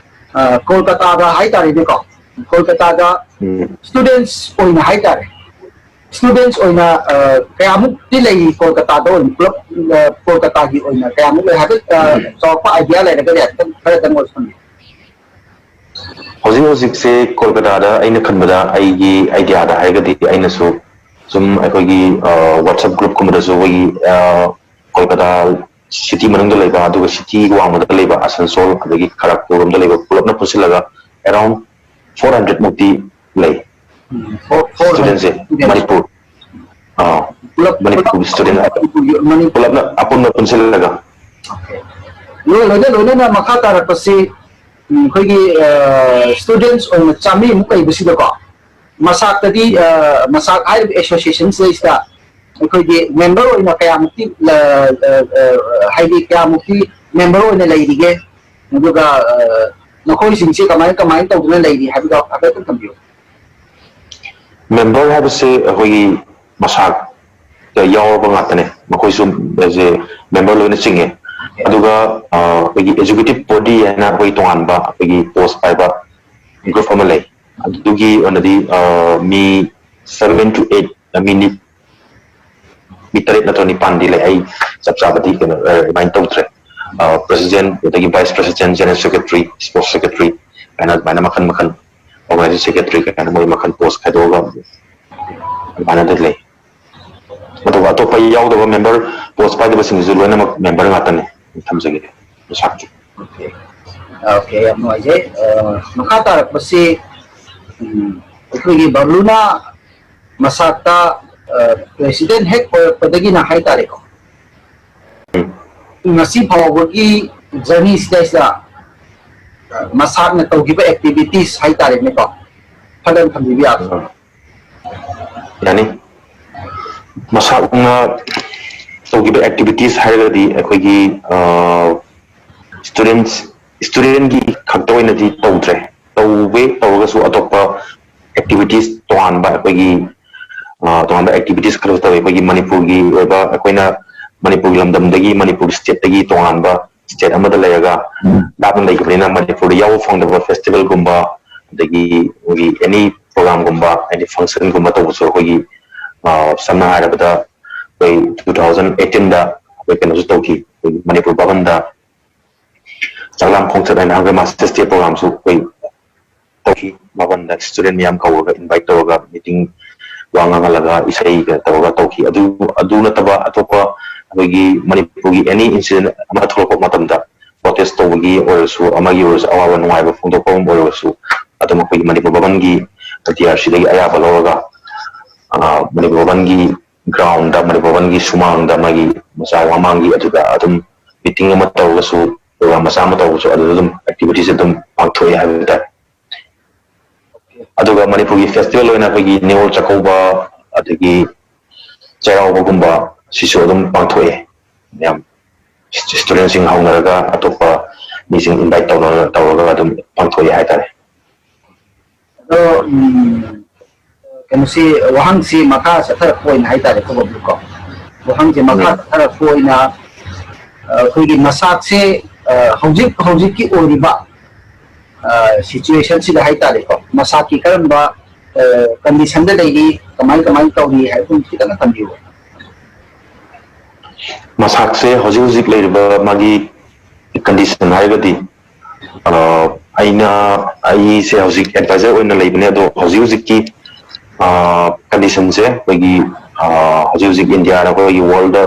ꯑ, ꯀꯣꯜꯀꯇꯥꯗ ꯍꯥꯏꯇꯥꯔꯦꯅꯦꯀꯣ, ꯀꯣꯜꯀꯇꯥꯗ ꯎꯝ꯫ ꯁ꯭ꯇꯨꯗꯦꯟꯠꯁ ꯑꯣꯏꯅ ꯍꯥꯏꯇꯥꯔꯦ, ꯁ꯭ꯇꯨꯗꯦꯟꯠꯁ ꯑꯣꯏꯅ, ꯑ, ꯀꯌꯥꯃꯨꯛꯇꯤ ꯂꯩꯔꯤ ꯀꯣꯜꯀꯇꯥꯗ ꯑꯣꯏꯅ ꯄꯨꯂꯞ, ꯑ, ꯀꯣꯜꯀꯇꯥꯒꯤ ꯑꯣꯏꯅ ꯀꯌꯥꯃꯨꯛ ꯂꯩ ꯍꯥꯏꯐꯦꯠ, ꯑ, ꯎꯝ꯫ ꯆꯥꯎꯔꯥꯛꯄ ꯑꯥꯏꯗꯤꯌꯥ ꯂꯩꯔꯒꯗꯤ ꯍꯥꯏꯐꯦꯠꯇꯪ ꯈꯔꯗꯪ ꯑꯣꯏꯔꯁꯨ ꯊꯝꯕꯤꯌꯨ꯫ ꯍꯧꯖꯤꯛ ꯍꯧꯖꯤꯛꯁꯦ ꯀꯣꯜꯀꯇꯥꯗ ꯑꯩꯅ ꯈꯟꯕꯗ, ꯑꯩꯒꯤ ꯑꯥꯏꯗꯤꯌꯥꯗ ꯍꯥꯏꯔꯒꯗꯤ, ꯑꯩꯅꯁꯨ ꯁꯨꯝ ꯑꯩꯈꯣꯏꯒꯤ, ꯑ, WhatsApp ꯒ꯭ꯔꯨꯞꯀꯨꯝꯕꯗꯁꯨ ꯑꯩꯈꯣꯏꯒꯤ, ꯑ, ꯀꯣꯜꯀꯇꯥ ꯁꯤꯇꯤ ꯃꯅꯨꯡꯗ ꯂꯩꯕ, ꯑꯗꯨꯒ ꯁꯤꯇꯤ ꯋꯥꯡꯃꯗ ꯂꯩꯕ ꯑꯁꯟꯁꯣꯜ, ꯑꯗꯒꯤ ꯈꯔꯒꯄꯨꯔ ꯂꯣꯝꯗ ꯂꯩꯕ ꯄꯨꯂꯞꯅ ꯄꯨꯟꯁꯤꯜꯂꯒ around four hundred ꯃꯨꯛꯇꯤ ꯂꯩ꯫ ꯎꯝ, four, four hundred ꯁ꯭ꯇꯨꯗꯦꯟꯠꯁꯦ students꯫ Manipur, ꯑ, ꯄꯨꯂꯞ, ꯃꯅꯤꯄꯨꯔꯒꯤ ꯄꯨꯂꯞ ꯁ꯭ꯇꯨꯗꯦꯟꯠ ꯃꯅꯤꯄꯨꯔꯒꯤ, ꯃꯅꯤꯄꯨꯔ꯫ ꯄꯨꯂꯞꯅ ꯑꯄꯨꯟꯕ ꯄꯨꯟꯁꯤꯜꯂꯒ꯫ ꯑꯣꯀꯦ꯫ ꯂꯣꯏ-, ꯂꯣꯏꯅ, ꯂꯣꯏꯅꯅ ꯃꯈꯥ ꯇꯥꯔꯛꯄꯁꯤ, ꯎꯝ, ꯑꯩꯈꯣꯏꯒꯤ, ꯑ, ꯁ꯭ꯇꯨꯗꯦꯟꯠꯁ ꯑꯣꯏꯅ ꯆꯥꯝꯃꯔꯤꯃꯨꯛ ꯂꯩꯕꯁꯤꯗꯀꯣ, ꯃꯁꯥꯛꯇꯗꯤ, ꯑ, ꯃꯁꯥꯛ ꯍꯥꯏꯔꯤꯕ ꯑꯦꯁꯣꯁꯤꯌꯦꯁꯟꯁꯤꯗꯩꯁꯤꯗ ꯑꯩꯈꯣꯏꯒꯤ ꯃꯦꯝꯕꯔ ꯑꯣꯏꯅ ꯀꯌꯥꯃꯨꯛꯇꯤ, ꯑ, ꯑ, ꯑ, ꯍꯥꯏꯗꯤ ꯀꯌꯥꯃꯨꯛꯇꯤ ꯃꯦꯝꯕꯔ ꯑꯣꯏꯅ ꯂꯩꯔꯤꯒꯦ? ꯑꯗꯨꯒ, ꯑ, ꯃꯈꯣꯏꯁꯤꯡꯁꯦ ꯀꯃꯥꯏ, ꯀꯃꯥꯏꯅ ꯇꯧꯗꯨꯅ ꯂꯩꯔꯤ ꯍꯥꯏꯕꯗꯣ ꯍꯥꯏꯐꯦꯠꯇꯪ ꯊꯝꯕꯤꯌꯨ꯫ ꯃꯦꯝꯕꯔ ꯍꯥꯏꯕꯁꯦ ꯑꯩꯈꯣꯏꯒꯤ ꯃꯁꯥꯛꯇ ꯌꯥꯎꯔꯕ ꯉꯥꯛꯇꯅꯦ, ꯃꯈꯣꯏꯁꯨ ꯑꯦꯁ ꯑꯦ ꯃꯦꯝꯕꯔ ꯂꯣꯏꯅ ꯆꯤꯡꯉꯦ꯫ ꯑꯗꯨꯒ, ꯑ, ꯑꯩꯈꯣꯏꯒꯤ ꯑꯦꯖꯨꯀꯦꯇꯤꯚ ꯕꯣꯗꯤ ꯍꯥꯏꯅ ꯑꯩꯈꯣꯏ ꯇꯣꯉꯥꯟꯕ ꯑꯩꯈꯣꯏꯒꯤ ꯄꯣꯁ ꯄꯥꯏꯕ ꯒ꯭ꯔꯨꯞ ꯑꯃ ꯂꯩ꯫ ꯑꯗꯨꯒꯤ ꯑꯣꯏꯅꯗꯤ, ꯑ, ꯃꯤ seven to eight ꯃꯤ ꯅꯤ-, ꯃꯤ ꯇꯔꯦꯠ ꯅꯠꯇ꯭ꯔ ꯅꯤꯄꯥꯟꯗꯤ ꯂꯩ꯫ ꯑꯩ ꯆꯞ ꯆꯥꯕꯗꯤ ꯀꯩꯅꯣ ꯑꯗꯨꯃꯥꯏꯅ ꯇꯧꯗ꯭ꯔꯦ꯫ ꯄ꯭ꯔꯦꯁꯤꯗꯦꯟ, ꯑꯗꯒꯤ vice president, general secretary, sports secretary ꯀꯥꯏꯅ ꯑꯗꯨꯃꯥꯏꯅ ꯃꯈꯜ ꯃꯈꯜ, ꯑꯣꯔꯒꯅꯥꯏꯖꯤꯡ ꯁꯦꯀ꯭ꯔꯦꯇꯔꯤ ꯀꯥꯏꯅ ꯃꯣꯏ ꯃꯈꯜ ꯄꯣꯁ ꯈꯥꯏꯗꯣꯛꯑꯒ ꯑꯗꯨꯃꯥꯏꯅꯗꯤ ꯂꯩ꯫ ꯑꯗꯨꯒ ꯑꯇꯣꯞꯄ ꯌꯥꯎꯗꯕ ꯃꯦꯝꯕꯔ, ꯄꯣꯁ ꯄꯥꯏꯗꯕꯁꯤꯡꯁꯤꯁꯨ ꯂꯣꯏꯅꯃꯛ ꯃꯦꯝꯕꯔ ꯉꯥꯛꯇꯅꯤ꯫ ꯊꯝꯖꯒꯦ ꯃꯁꯥꯛꯀꯤ꯫ ꯑꯣꯀꯦ, ꯑꯣꯀꯦ, ꯌꯥꯝ ꯅꯨꯡꯉꯥꯏꯖꯩ꯫ ꯃꯈꯥ ꯇꯥꯔꯛꯄꯁꯤ ꯑꯩꯈꯣꯏꯒꯤ ꯕꯕ꯭ꯂꯨꯅ ꯃꯁꯥꯛꯇ ꯄ꯭ꯔꯦꯁꯤꯗꯦꯟ ꯍꯦꯛ ꯑꯣꯏꯔꯛꯄꯗꯒꯤꯅ ꯍꯥꯏꯇꯥꯔꯦꯀꯣ, ꯉꯁꯤ ꯐꯥꯎꯕꯒꯤ ꯖꯔꯅꯤ ꯁꯤꯗꯩꯁꯤꯗ ꯃꯁꯥꯛꯅ ꯇꯧꯈꯤꯕ ꯑꯦꯛꯇꯤꯚꯤꯇꯤꯁ ꯍꯥꯏꯇꯥꯔꯦꯅꯦꯀꯣ, ꯈꯔꯗꯪ ꯊꯝꯕꯤꯕ ꯌꯥꯒꯗ꯭ꯔꯥ? ꯌꯥꯅꯤ꯫ ꯃꯁꯥꯛꯅ ꯇꯧꯈꯤꯕ ꯑꯦꯛꯇꯤꯚꯤꯇꯤꯁ ꯍꯥꯏꯔꯒꯗꯤ ꯑꯩꯈꯣꯏꯒꯤ ꯁ꯭ꯇꯨꯗꯦꯟꯁ ꯁ꯭ꯇꯨꯗꯦꯟꯒꯤ ꯈꯛꯇ ꯑꯣꯏꯅꯗꯤ ꯇꯧꯗ꯭ꯔꯦ꯫ ꯇꯧꯋꯦ, ꯇꯧꯔꯒꯁꯨ ꯑꯇꯣꯞꯄ ꯑꯦꯛꯇꯤꯚꯤꯇꯤꯁ ꯇꯣꯉꯥꯟꯕ ꯑꯩꯈꯣꯏꯒꯤ ꯇꯣꯉꯥꯟꯕ ꯑꯦꯛꯇꯤꯚꯤꯇꯤꯁ ꯈꯔꯁꯨ ꯇꯧꯋꯤ꯫ ꯑꯩꯈꯣꯏꯒꯤ ꯃꯅꯤꯄꯨꯔꯒꯤ ꯑꯣꯏꯕ, ꯑꯩꯈꯣꯏꯅ ꯃꯅꯤꯄꯨꯔꯒꯤ ꯂꯝꯗꯝꯗꯒꯤ, ꯃꯅꯤꯄꯨꯔ ꯁ꯭ꯇꯦꯠꯇꯒꯤ ꯇꯣꯉꯥꯟꯕ ꯁ꯭ꯇꯦꯠ ꯑꯃꯗ ꯂꯩꯔꯒ ꯂꯥꯞꯅ ꯂꯩꯈꯤꯕꯅꯤꯅ ꯃꯅꯤꯄꯨꯔꯗ ꯌꯥꯎꯕ ꯐꯪꯗꯕ ꯐꯦꯁꯇꯤꯚꯦꯜꯒꯨꯝꯕ, ꯑꯗꯒꯤ ꯑꯩꯈꯣꯏꯒꯤ ꯑꯦꯅꯤ ꯄ꯭ꯔꯣꯒ꯭ꯔꯥꯝꯒꯨꯝꯕ, ꯍꯥꯏꯗꯤ ꯐꯪꯁꯟꯒꯨꯝꯕ ꯇꯧꯕꯁꯨ ꯑꯩꯈꯣꯏꯒꯤ ꯁꯝꯅ ꯍꯥꯏꯔꯕꯗ ꯑꯩꯈꯣꯏ ꯇꯨ ꯊꯥꯎꯖꯟ ꯑꯩꯠꯇꯤꯟꯗ ꯑꯩꯈꯣꯏ ꯀꯩꯅꯣꯁꯨ ꯇꯧꯈꯤ꯫ ꯑꯩꯈꯣꯏꯒꯤ ꯃꯅꯤꯄꯨꯔ ꯚꯕꯟꯗ ꯆꯥꯛꯂꯥꯝ ꯈꯣꯡꯆꯠ ꯍꯥꯏꯅ ꯍꯪꯒꯔ ꯃꯥꯁꯇꯔꯁ ꯗꯦ ꯄ꯭ꯔꯣꯒ꯭ꯔꯥꯝꯁꯨ ꯑꯩꯈꯣꯏ ꯇꯧꯈꯤ꯫ ꯃꯥꯄꯟꯗ ꯁ꯭ꯇꯨꯗꯦꯟ ꯃꯌꯥꯝ ꯀꯧꯔꯒ ꯏꯟꯚꯥꯏꯠ ꯇꯧꯔꯒ ꯃꯤꯇꯤꯡ, ꯋꯥ ꯉꯥꯡꯍꯜꯂꯒ ꯏꯁꯩꯒ ꯇꯧꯔꯒ ꯇꯧꯈꯤ꯫ ꯑꯗꯨ ꯑꯗꯨ ꯅꯠꯇꯕ ꯑꯇꯣꯞꯄ ꯑꯩꯈꯣꯏꯒꯤ ꯃꯅꯤꯄꯨꯔꯒꯤ ꯑꯦꯅꯤ ꯏꯟꯁꯤꯗꯦꯟ ꯑꯃ ꯊꯣꯛꯂꯛꯄ ꯃꯇꯝꯗ ꯄ꯭ꯔꯣꯇꯦꯁ ꯇꯧꯕꯒꯤ ꯑꯣꯏꯔꯁꯨ, ꯑꯃꯒꯤ ꯑꯣꯏꯔꯁꯨ, ꯑꯋꯥꯕ ꯅꯨꯡꯉꯥꯏꯕ ꯐꯣꯡꯗꯣꯛꯄ ꯑꯃ ꯑꯣꯏꯔꯁꯨ, ꯑꯗꯨꯝ ꯑꯩꯈꯣꯏꯒꯤ ꯃꯅꯤꯄꯨꯔ ꯚꯕꯟꯒꯤ ꯇꯤ ꯑꯥꯔ ꯁꯤꯗꯒꯤ ꯑꯌꯥꯕ ꯂꯧꯔꯒ ꯃꯅꯤꯄꯨꯔ ꯚꯕꯟꯒꯤ ꯒ꯭ꯔꯥꯎꯟꯗ, ꯃꯅꯤꯄꯨꯔ ꯚꯕꯟꯒꯤ ꯁꯨꯃꯥꯡꯗ, ꯃꯥꯒꯤ ꯃꯆꯥ ꯃꯃꯥꯡꯒꯤ ꯑꯗꯨꯗ ꯑꯗꯨꯝ ꯃꯤꯇꯤꯡ ꯑꯃ ꯇꯧꯔꯒꯁꯨ, ꯄ꯭ꯔꯣꯒ꯭ꯔꯥꯝ ꯃꯆꯥ ꯑꯃ ꯇꯧꯕꯁꯨ ꯑꯗꯨꯗ ꯑꯗꯨꯝ ꯑꯦꯛꯇꯤꯚꯤꯇꯤꯁ ꯑꯗꯨꯝ ꯄꯥꯡꯊꯣꯛꯑꯦ ꯍꯥꯏꯕ ꯇꯥꯔꯦ꯫ ꯑꯗꯨꯒ ꯃꯅꯤꯄꯨꯔꯒꯤ ꯐꯦꯁꯇꯤꯚꯦꯜ ꯑꯣꯏꯅ ꯑꯩꯈꯣꯏꯒꯤ ꯅꯤꯉꯣꯜ ꯆꯥꯛꯀꯧꯕ, ꯑꯗꯒꯤ ꯆꯩꯔꯥꯎꯕꯒꯨꯝꯕ ꯁꯤꯁꯨ ꯑꯗꯨꯝ ꯄꯥꯡꯊꯣꯛꯑꯦ꯫ ꯃꯌꯥꯝ ꯁ꯭ꯇꯨꯗꯦꯟꯁꯤꯡ ꯍꯧꯅꯔꯒ ꯑꯇꯣꯞꯄ ꯃꯤꯁꯤꯡ ꯏꯟꯚꯥꯏꯠ ꯇꯧꯅꯔ ꯇꯧꯔꯒ ꯑꯗꯨꯝ ꯄꯥꯡꯊꯣꯛꯑꯦ ꯍꯥꯏꯇꯥꯔꯦ꯫ ꯑꯗꯣ ꯎꯝ, ꯀꯩꯅꯣꯁꯤ, ꯋꯥꯍꯪꯁꯤ ꯃꯈꯥ ꯆꯠꯊꯔꯛꯄ ꯑꯣꯏꯅ ꯍꯥꯏꯇꯥꯔꯦꯀꯣ ꯕꯕ꯭ꯂꯨꯀꯣ, ꯋꯥꯍꯪꯁꯤ ꯃꯈꯥ ꯆꯠꯊꯔꯛꯄ ꯑꯣꯏꯅ ꯑꯩꯈꯣꯏꯒꯤ ꯃꯁꯥꯛꯁꯦ ꯍꯧꯖꯤꯛ ꯍꯧꯖꯤꯛꯀꯤ ꯑꯣꯏꯔꯤꯕ ꯁꯤꯆꯨꯋꯦꯁꯟꯁꯤꯗ ꯍꯥꯏꯇꯥꯔꯦꯀꯣ, ꯃꯁꯥꯛꯀꯤ ꯀꯔꯝꯕ ꯀꯟꯗꯤꯁꯟꯗ ꯂꯩꯔꯤ, ꯀꯃꯥꯏ ꯀꯃꯥꯏꯅ ꯇꯧꯔꯤ ꯍꯥꯏꯕꯗꯨ ꯈꯤꯇꯪ ꯊꯝꯕꯤꯌꯨ꯫ ꯃꯁꯥꯛꯁꯦ ꯍꯧꯖꯤꯛ ꯍꯧꯖꯤꯛ ꯂꯩꯔꯤꯕ ꯃꯥꯒꯤ ꯀꯟꯗꯤꯁꯟ ꯍꯥꯏꯔꯒꯗꯤ, ꯑ, ꯑꯩꯅ, ꯑꯩꯁꯦ ꯍꯧꯖꯤꯛ ꯑꯦꯗꯚꯥꯏꯖꯔ ꯑꯣꯏꯅ ꯂꯩꯕꯅꯦ, ꯑꯗꯣ ꯍꯧꯖꯤꯛ ꯍꯧꯖꯤꯛꯀꯤ, ꯑ, ꯀꯟꯗꯤꯁꯟꯁꯦ ꯑꯩꯈꯣꯏꯒꯤ, ꯑ, ꯍꯧꯖꯤꯛ ꯍꯧꯖꯤꯛ ꯏꯟꯗꯤꯌꯥꯗ, ꯑꯩꯈꯣꯏꯒꯤ ꯋꯥꯔꯜꯗ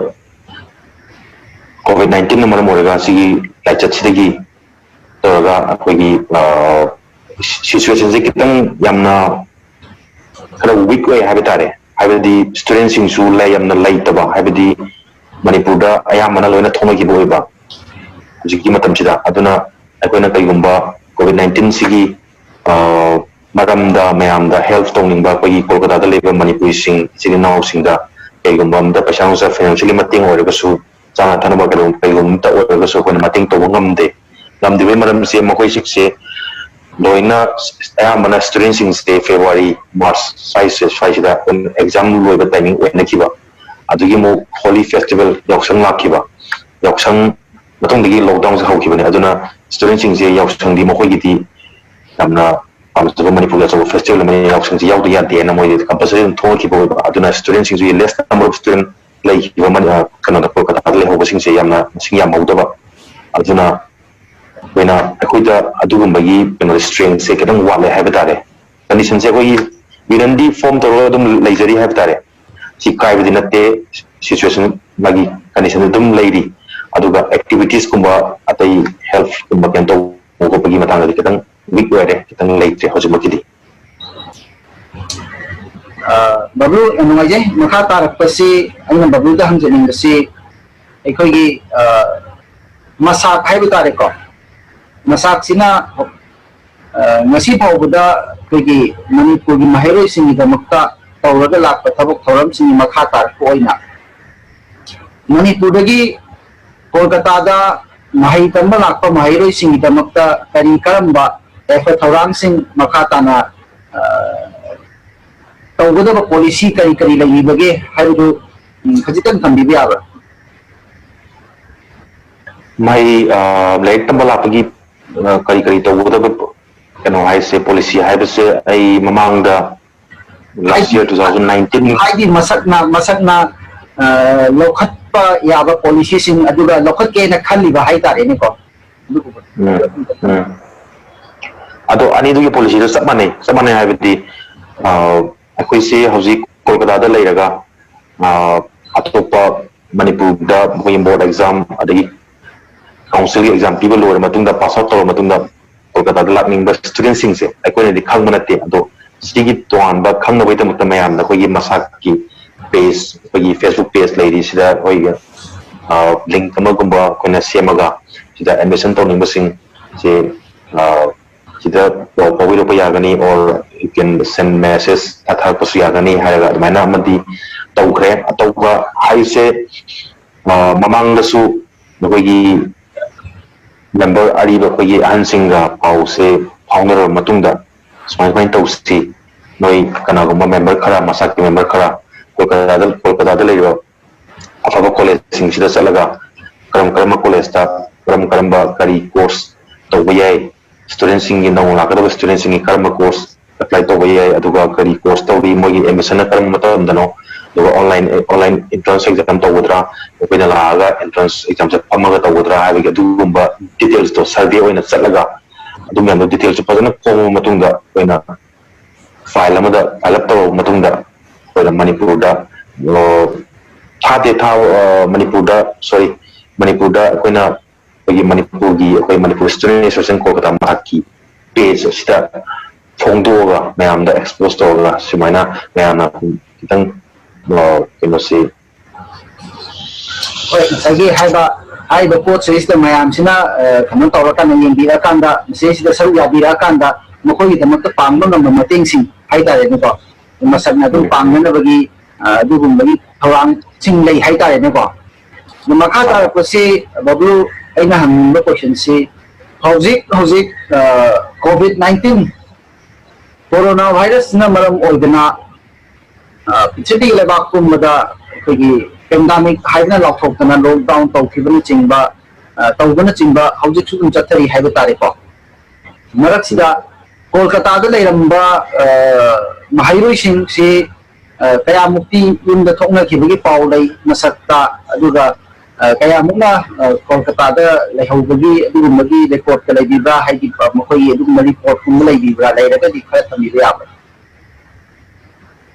ꯀꯣꯚꯤꯗ ꯅꯥꯏꯟꯇꯤꯟꯅ ꯃꯔꯝ ꯑꯣꯏꯔꯒ ꯁꯤꯒꯤ ꯂꯥꯏꯆꯠꯁꯤꯗꯒꯤ ꯇꯧꯔꯒ ꯑꯩꯈꯣꯏꯒꯤ, ꯑ, ꯁꯤꯆꯨꯋꯦꯁꯟꯁꯦ ꯈꯤꯇꯪ ꯌꯥꯝꯅ ꯈꯔ ꯋꯤꯛ ꯑꯣꯏ ꯍꯥꯏꯕ ꯇꯥꯔꯦ꯫ ꯍꯥꯏꯕꯗꯤ ꯁ꯭ꯇꯨꯗꯦꯟꯁꯤꯡꯁꯨ ꯂꯩ, ꯌꯥꯝꯅ ꯂꯩꯇꯕ, ꯍꯥꯏꯕꯗꯤ ꯃꯅꯤꯄꯨꯔꯗ ꯑꯌꯥꯝꯕꯅ ꯂꯣꯏꯅ ꯊꯣꯛꯅꯈꯤꯕ ꯑꯣꯏꯕ ꯍꯧꯖꯤꯛꯀꯤ ꯃꯇꯝꯁꯤꯗ꯫ ꯑꯗꯨꯅ ꯑꯩꯈꯣꯏꯅ ꯀꯩꯒꯨꯝꯕ ꯀꯣꯚꯤꯗ ꯅꯥꯏꯟꯇꯤꯟꯁꯤꯒꯤ, ꯑ, ꯃꯔꯝꯗ ꯃꯌꯥꯝꯗ ꯍꯦꯜꯞ ꯇꯧꯅꯤꯡꯕ ꯑꯩꯈꯣꯏꯒꯤ ꯀꯣꯜꯀꯇꯥꯗ ꯂꯩꯕ ꯃꯅꯤꯄꯨꯔꯤꯁꯤꯡ, ꯏꯆꯤꯜ ꯏꯅꯥꯎꯁꯤꯡꯗ ꯀꯩꯒꯨꯝꯕ ꯑꯝꯇ ꯄꯩꯁꯥ ꯅꯨꯡꯁꯥ, ꯐꯥꯏꯅꯥꯟꯁꯤꯌꯦꯜꯂꯤ ꯃꯇꯦꯡ ꯑꯣꯏꯔꯒꯁꯨ, ꯆꯥꯅ ꯊꯛꯅꯕ ꯀꯩꯒꯨꯝ-, ꯀꯩꯒꯨꯝꯕ ꯑꯝꯇ ꯑꯣꯏꯔꯒꯁꯨ ꯑꯩꯈꯣꯏꯅ ꯃꯇꯦꯡ ꯇꯧꯕ ꯉꯝꯗꯦ꯫ ꯉꯝꯗꯕꯒꯤ ꯃꯔꯝꯁꯦ ꯃꯈꯣꯏꯁꯤꯡꯁꯦ ꯂꯣꯏꯅ, ꯑꯌꯥꯝꯕꯅ ꯁ꯭ꯇꯨꯗꯦꯟꯁꯤꯡꯁꯦ ꯐꯦꯕ꯭ꯔꯨꯋꯥꯔꯤ, ꯃꯥꯔꯆ ꯁ꯭ꯋꯥꯏꯁꯦ, ꯁ꯭ꯋꯥꯏꯁꯤꯗ ꯑꯦꯛꯖꯥꯝ ꯂꯣꯏꯕ ꯇꯥꯏꯃꯤꯡ ꯑꯣꯏꯅꯈꯤꯕ, ꯑꯗꯨꯒꯤ ꯑꯃꯨꯛ ꯍꯣꯂꯤ ꯐꯦꯁꯇꯤꯚꯦꯜ ꯌꯥꯎꯁꯪ ꯂꯥꯛꯈꯤꯕ, ꯌꯥꯎꯁꯪ ꯃꯇꯨꯡꯗꯒꯤ ꯂꯣꯛꯗꯥꯎꯟꯁꯦ ꯍꯧꯈꯤꯕꯅꯦ꯫ ꯑꯗꯨꯅ ꯁ꯭ꯇꯨꯗꯦꯟꯁꯤꯡꯁꯦ ꯌꯥꯎꯁꯪꯗꯤ ꯃꯈꯣꯏꯒꯤꯗꯤ ꯌꯥꯝꯅ ꯄꯥꯝꯖꯕ ꯃꯅꯤꯄꯨꯔꯒꯤ ꯑꯆꯧꯕ ꯐꯦꯁꯇꯤꯚꯦꯜ ꯑꯃꯅꯤ, ꯌꯥꯎꯁꯪꯁꯤ ꯌꯥꯎꯗ ꯌꯥꯗꯦꯅ ꯃꯣꯏꯗꯤ ꯀꯝꯄꯜꯁꯔꯤ ꯑꯗꯨꯝ ꯊꯣꯛꯂꯛꯈꯤꯕ ꯑꯣꯏꯕ꯫ ꯑꯗꯨꯅ ꯁ꯭ꯇꯨꯗꯦꯟꯁꯤꯡꯁꯨ less number of student ꯂꯩꯈꯤꯕ ꯃꯅꯤ-, ꯑ, ꯀꯩꯅꯣꯗ, ꯀꯣꯜꯀꯇꯥꯗ ꯂꯩꯍꯧꯕꯁꯤꯡꯁꯦ ꯌꯥꯝꯅ ꯃꯁꯤꯡ ꯌꯥꯝꯍꯧꯗꯕ꯫ ꯑꯗꯨꯅ ꯑꯩꯈꯣꯏꯅ, ꯑꯩꯈꯣꯏꯗ ꯑꯗꯨꯒꯨꯝꯕꯒꯤ ꯀꯩꯅꯣ ꯁ꯭ꯇꯔꯦꯡꯁꯦ ꯈꯤꯇꯪ ꯋꯥꯠꯂꯦ ꯍꯥꯏꯕ ꯇꯥꯔꯦ꯫ ꯀꯟꯗꯤꯁꯟꯁꯦ ꯑꯩꯈꯣꯏꯒꯤ ꯌꯨꯅꯤꯌꯟꯗꯤ ꯐꯣꯔꯝ ꯇꯧꯔꯒ ꯑꯗꯨꯝ ꯂꯩꯖꯔꯤ ꯍꯥꯏꯕ ꯇꯥꯔꯦ꯫ ꯁꯤ ꯀꯥꯏꯕꯗꯤ ꯅꯠꯇꯦ, ꯁꯤꯆꯨꯋꯦꯁꯟ, ꯃꯥꯒꯤ ꯀꯟꯗꯤꯁꯟ ꯑꯗꯨꯝ ꯂꯩꯔꯤ꯫ ꯑꯗꯨꯒ ꯑꯦꯛꯇꯤꯚꯤꯇꯤꯁꯀꯨꯝꯕ, ꯑꯇꯩ ꯍꯦꯜꯞꯀꯨꯝꯕ ꯀꯩꯅꯣ ꯇꯧꯕ ꯈꯣꯠꯄꯒꯤ ꯃꯇꯥꯡꯗꯗꯤ ꯈꯤꯇꯪ ꯋꯤꯛ ꯑꯣꯏꯔꯦ, ꯈꯤꯇꯪ ꯂꯩꯇ꯭ꯔꯦ ꯍꯧꯖꯤꯛꯃꯛꯀꯤꯗꯤ꯫ ꯑ, ꯕꯕ꯭ꯂꯨ, ꯌꯥꯝ ꯅꯨꯡꯉꯥꯏꯖꯩ꯫ ꯃꯈꯥ ꯇꯥꯔꯛꯄꯁꯤ ꯑꯩꯅ ꯕꯕ꯭ꯂꯨꯗ ꯍꯪꯖꯅꯤꯡꯕꯁꯤ, ꯑꯩꯈꯣꯏꯒꯤ, ꯑ, ꯃꯁꯥꯛ ꯍꯥꯏꯕ ꯇꯥꯔꯦꯀꯣ, ꯃꯁꯥꯛꯁꯤꯅ, ꯑ, ꯉꯁꯤ ꯐꯥꯎꯕꯗ ꯑꯩꯈꯣꯏꯒꯤ ꯃꯅꯤꯄꯨꯔꯒꯤ ꯃꯍꯩꯔꯣꯏꯁꯤꯡꯒꯤꯗꯃꯛꯇ ꯇꯧꯔꯒ ꯂꯥꯛꯄ ꯊꯕꯛ ꯊꯧꯔꯝꯁꯤꯡꯒꯤ ꯃꯈꯥ ꯇꯥꯔꯛꯄ ꯑꯣꯏꯅ ꯃꯅꯤꯄꯨꯔꯗꯒꯤ ꯀꯣꯜꯀꯇꯥꯗ ꯃꯍꯩ ꯇꯝꯕ ꯂꯥꯛꯄ ꯃꯍꯩꯔꯣꯏꯁꯤꯡꯒꯤꯗꯃꯛꯇ ꯀꯔꯤ ꯀꯔꯝꯕ ꯌꯥꯏꯐ ꯊꯧꯔꯥꯡꯁꯤꯡ ꯃꯈꯥ ꯇꯥꯅ, ꯑ, ꯇꯧꯒꯗꯕ ꯄꯣꯂꯤꯁꯤ ꯀꯔꯤ ꯀꯔꯤ ꯂꯩꯔꯤꯕꯒꯦ ꯍꯥꯏꯕꯗꯨ, ꯎꯝ, ꯈꯖꯤꯛꯇꯪ ꯊꯝꯕꯤꯕ ꯌꯥꯕ꯭ꯔꯥ? ꯃꯍꯩ, ꯑ, ꯂꯥꯏꯔꯤꯛ ꯇꯝꯕ ꯂꯥꯛꯄꯒꯤ, ꯑ, ꯀꯔꯤ ꯀꯔꯤ ꯇꯧꯒꯗꯕ ꯀꯩꯅꯣ ꯍꯥꯏꯁꯦ, ꯄꯣꯂꯤꯁꯤ ꯍꯥꯏꯕꯁꯦ ꯑꯩ ꯃꯃꯥꯡꯗ last year two thousand nineteen ꯍꯥꯏꯗꯤ ꯃꯁꯛꯅ, ꯃꯁꯛꯅ ꯑ, ꯂꯧꯈꯠꯄ ꯌꯥꯕ ꯄꯣꯂꯤꯁꯤꯁꯤꯡ ꯑꯗꯨꯒ ꯂꯧꯈꯠꯀꯦꯅ ꯈꯜꯂꯤꯕ ꯍꯥꯏꯇꯥꯔꯦꯅꯦꯀꯣ꯫ ꯑꯗꯨꯒꯨꯝꯕ ꯎꯝ, ꯎꯝ꯫ ꯑꯗꯣ ꯑꯅꯤꯗꯨꯒꯤ ꯄꯣꯂꯤꯁꯤꯗꯣ ꯆꯞ ꯃꯥꯟꯅꯩ, ꯆꯞ ꯃꯥꯟꯅꯩ ꯍꯥꯏꯕꯗꯤ, ꯑ, ꯑꯩꯈꯣꯏꯁꯦ ꯍꯧꯖꯤꯛ ꯀꯣꯜꯀꯇꯥꯗ ꯂꯩꯔꯒ, ꯑ, ꯑꯇꯣꯞꯄ ꯃꯅꯤꯄꯨꯔꯗ ꯃꯈꯣꯏꯒꯤ ꯕꯣꯔꯗ ꯑꯦꯛꯖꯥꯝ ꯑꯗꯒꯤ ꯀꯥꯎꯟꯁꯤꯜꯒꯤ ꯑꯦꯛꯖꯥꯝ ꯄꯤꯕ ꯂꯣꯏꯔ ꯃꯇꯨꯡꯗ, ꯄꯥꯁ ꯑꯥꯎꯠ ꯇꯧꯔꯕ ꯃꯇꯨꯡꯗ ꯀꯣꯜꯀꯇꯥꯗ ꯂꯥꯛꯅꯤꯡꯕ ꯁ꯭ꯇꯨꯗꯦꯟꯁꯤꯡꯁꯦ ꯑꯩꯈꯣꯏꯅꯗꯤ ꯈꯪꯕ ꯅꯠꯇꯦ꯫ ꯑꯗꯣ ꯁꯤꯒꯤ ꯇꯣꯉꯥꯟꯕ ꯈꯪꯅꯕꯒꯤꯗꯃꯛꯇ ꯃꯌꯥꯝꯅ ꯑꯩꯈꯣꯏꯒꯤ ꯃꯁꯥꯒꯤ ꯄꯦꯖ, ꯑꯩꯈꯣꯏꯒꯤ ꯐꯦꯁꯕꯨꯛ ꯄꯦꯖ ꯂꯩꯔꯤ, ꯁꯤꯗ ꯑꯩꯈꯣꯏꯒꯤ, ꯑ, ꯂꯤꯡꯛ ꯑꯃꯒꯨꯝꯕ ꯑꯩꯈꯣꯏꯅ ꯁꯦꯝꯃꯒ ꯁꯤꯗ ꯑꯦꯗꯃꯤꯁꯟ ꯇꯧꯅꯤꯡꯕꯁꯤꯡꯁꯦ, ꯑ, ꯁꯤꯗ ꯄꯥꯎ ꯐꯥꯎꯕꯤꯔꯛꯄ ꯌꯥꯒꯅꯤ, or you can send message ꯊꯥꯔꯛꯄꯁꯨ ꯌꯥꯒꯅꯤ ꯍꯥꯏꯔꯒ ꯑꯗꯨꯃꯥꯏꯅ ꯑꯃꯗꯤ ꯇꯧꯈ꯭ꯔꯦ꯫ ꯑꯇꯧꯕ ꯍꯥꯏꯁꯦ, ꯑ, ꯃꯃꯥꯡꯗꯁꯨ ꯑꯩꯈꯣꯏꯒꯤ ꯃꯦꯝꯕꯔ ꯑꯔꯤꯕ ꯑꯩꯈꯣꯏꯒꯤ ꯑꯍꯟꯁꯤꯡꯒ ꯄꯥꯎꯁꯦ ꯐꯥꯎꯅꯔꯕ ꯃꯇꯨꯡꯗ, "ꯁꯨꯃꯥꯏ ꯁꯨꯃꯥꯏꯅ ꯇꯧꯁꯤ, ꯅꯣꯏ ꯀꯅꯥꯒꯨꯝꯕ ꯃꯦꯝꯕꯔ ꯈꯔ, ꯃꯁꯥꯒꯤ ꯃꯦꯝꯕꯔ ꯈꯔ ꯀꯣꯜꯀꯇꯥꯗ, ꯀꯣꯜꯀꯇꯥꯗ ꯂꯩꯔꯤꯕ ꯑꯐꯕ ꯀꯣꯂꯦꯖꯁꯤꯡꯁꯤꯗ ꯆꯠꯂꯒ ꯀꯔꯝ ꯀꯔꯝꯕ ꯀꯣꯂꯦꯖꯇ ꯀꯔꯝ ꯀꯔꯝꯕ ꯀꯔꯤ ꯀꯣꯔꯁ ꯇꯧꯕ ꯌꯥꯏ, ꯁ꯭ꯇꯨꯗꯦꯟꯁꯤꯡꯒꯤ, ꯅꯧꯅ ꯂꯥꯛꯀꯗꯕ ꯁ꯭ꯇꯨꯗꯦꯟꯁꯤꯡꯒꯤ ꯀꯔꯝꯕ ꯀꯣꯔꯁ ꯑꯦꯄ꯭ꯂꯥꯏ ꯇꯧꯕ ꯌꯥꯏ, ꯑꯗꯨꯒ ꯀꯔꯤ ꯀꯣꯔꯁ ꯇꯧꯔꯤ, ꯃꯣꯏꯒꯤ ꯑꯦꯗꯃꯤꯁꯟꯅ ꯀꯔꯝꯕ ꯃꯇꯝꯗꯅꯣ, ꯑꯗꯨꯒ ꯑꯣꯟꯂꯥꯏꯟ, ꯑꯣꯟꯂꯥꯏꯟ ꯑꯦꯟꯇ꯭ꯔꯥꯟꯁ ꯑꯦꯛꯖꯥꯝ ꯇꯧꯒꯗ꯭ꯔꯥ, ꯑꯩꯈꯣꯏꯅ ꯂꯥꯛꯑꯒ ꯑꯦꯟꯇ꯭ꯔꯥꯟꯁ ꯑꯦꯛꯖꯥꯝꯁꯦ ꯐꯝꯃꯒ ꯇꯧꯒꯗ꯭ꯔꯥ" ꯍꯥꯏꯕꯒꯤ ꯑꯗꯨꯒꯨꯝꯕ ꯗꯤꯇꯦꯜꯁꯇꯣ ꯁꯔꯚꯦ ꯑꯣꯏꯅ ꯆꯠꯂꯒ ꯑꯗꯨ ꯃꯌꯥꯝꯗꯣ ꯗꯤꯇꯦꯜꯁꯇꯣ ꯐꯖꯅ ꯈꯣꯝꯃꯕ ꯃꯇꯨꯡꯗ ꯑꯩꯈꯣꯏꯅ ꯐꯥꯏꯜ ꯑꯃꯗ ꯐꯥꯏꯜ ꯑꯞ ꯇꯧꯔꯕ ꯃꯇꯨꯡꯗ ꯑꯩꯈꯣꯏꯅ ꯃꯅꯤꯄꯨꯔꯗ, ꯑ, ꯊꯥꯗꯦ, ꯊꯥ-, ꯑ, ꯃꯅꯤꯄꯨꯔꯗ, ꯁꯣꯔꯤ, ꯃꯅꯤꯄꯨꯔꯗ ꯑꯩꯈꯣꯏꯅ ꯑꯩꯈꯣꯏꯒꯤ ꯃꯅꯤꯄꯨꯔꯒꯤ, ꯑꯩꯈꯣꯏ ꯃꯅꯤꯄꯨꯔ ꯁ꯭ꯇꯨꯗꯦꯟ ꯑꯦꯁꯣꯁꯤꯌꯦꯁꯟ ꯀꯣꯜꯀꯇꯥ ꯃꯍꯥꯛꯀꯤ ꯄꯦꯖ ꯑꯁꯤꯗ ꯐꯣꯡꯗꯣꯛꯑꯒ ꯃꯌꯥꯝꯗ ꯑꯦꯛꯁꯄꯣꯖ ꯇꯧꯔꯒ ꯁꯨꯃꯥꯏꯅ ꯃꯌꯥꯝꯅ ꯈꯤꯇꯪ, ꯑ, ꯀꯩꯅꯣꯁꯤ ꯍꯣꯏ, ꯉꯁꯥꯏꯒꯤ ꯍꯥꯏꯕ, ꯍꯥꯏꯔꯤꯕ ꯄꯣꯠꯁꯤꯗꯩꯁꯤꯗ ꯃꯌꯥꯝꯁꯤꯅ, ꯑ, ꯀꯩꯅꯣ ꯇꯧꯔꯀꯥꯟꯗ, ꯌꯦꯡꯕꯤꯔꯛꯑꯀꯥꯟꯗ, ꯃꯁꯤꯗꯩꯁꯤꯗ ꯁꯔꯨꯛ ꯌꯥꯕꯤꯔꯛꯑꯀꯥꯟꯗ ꯃꯈꯣꯏꯒꯤꯗꯃꯛꯇ ꯄꯥꯡꯕ ꯉꯝꯕ ꯃꯇꯦꯡꯁꯤꯡ ꯍꯥꯏꯇꯥꯔꯦꯅꯦꯀꯣ, ꯃꯁꯛꯅ ꯑꯗꯨꯝ ꯎꯝ, ꯎꯝ꯫ ꯄꯥꯡꯅꯅꯕꯒꯤ, ꯑ, ꯑꯗꯨꯒꯨꯝꯕꯒꯤ ꯊꯧꯔꯥꯡꯁꯤꯡ ꯂꯩ ꯍꯥꯏꯇꯥꯔꯦꯅꯦꯀꯣ꯫ ꯑꯗꯣ ꯃꯈꯥ ꯇꯥꯔꯛꯄꯁꯤ, ꯕꯕ꯭ꯂꯨ, ꯑꯩꯅ ꯍꯪꯅꯤꯡꯕ ꯀꯣꯏꯁꯟꯁꯤ, ꯍꯧꯖꯤꯛ ꯍꯧꯖꯤꯛ, ꯑ, ꯀꯣꯚꯤꯗ ꯅꯥꯏꯟꯇꯤꯟ ꯀꯣꯔꯣꯅꯥ ꯚꯥꯏꯔꯁꯅ ꯃꯔꯝ ꯑꯣꯏꯗꯅ, ꯑ, ꯄ꯭ꯔꯤꯊꯤꯕꯤꯒꯤ ꯂꯩꯕꯥꯛ ꯄꯨꯝꯕꯗ ꯑꯩꯈꯣꯏꯒꯤ ꯄꯦꯟꯗꯥꯃꯤꯛ ꯍꯥꯏꯗꯅ ꯂꯥꯎꯊꯣꯛꯇꯅ ꯂꯣꯛꯗꯥꯎꯟ ꯇꯧꯈꯤꯕꯅꯆꯤꯡꯕ, ꯑ, ꯇꯧꯕꯅꯆꯤꯡꯕ ꯍꯧꯖꯤꯛꯁꯨ ꯑꯗꯨꯝ ꯆꯠꯊꯔꯤ ꯍꯥꯏꯕ ꯇꯥꯔꯦꯀꯣ꯫ ꯃꯔꯛꯁꯤꯗ ꯀꯣꯜꯀꯇꯥꯗ ꯂꯩꯔꯝꯕ, ꯑ, ꯃꯍꯩꯔꯣꯏꯁꯤꯡꯁꯤ ꯑ, ꯀꯌꯥꯃꯨꯛꯇꯤ ꯌꯨꯝꯗ ꯊꯣꯛꯅꯈꯤꯕꯒꯤ ꯄꯥꯎ ꯂꯩ ꯃꯁꯛꯇ? ꯑꯗꯨꯒ, ꯑ, ꯀꯌꯥꯃꯨꯛꯅ, ꯑ, ꯀꯣꯜꯀꯇꯥꯗ ꯂꯩꯍꯧꯕꯒꯤ ꯑꯗꯨꯒꯨꯝꯕꯒꯤ ꯔꯦꯀꯣꯔꯗꯀ ꯂꯩꯕꯤꯕ꯭ꯔꯥ? ꯍꯥꯏꯗꯤ, ꯑ, ꯃꯈꯣꯏꯒꯤ ꯑꯗꯨꯒꯨꯝꯕ ꯔꯤꯄꯣꯔꯠꯀꯨꯝꯕ ꯂꯩꯕꯤꯕ꯭ꯔꯥ? ꯂꯩꯔꯒꯗꯤ ꯈꯔ ꯊꯝꯕꯤꯕ ꯌꯥꯕ꯭ꯔꯥ?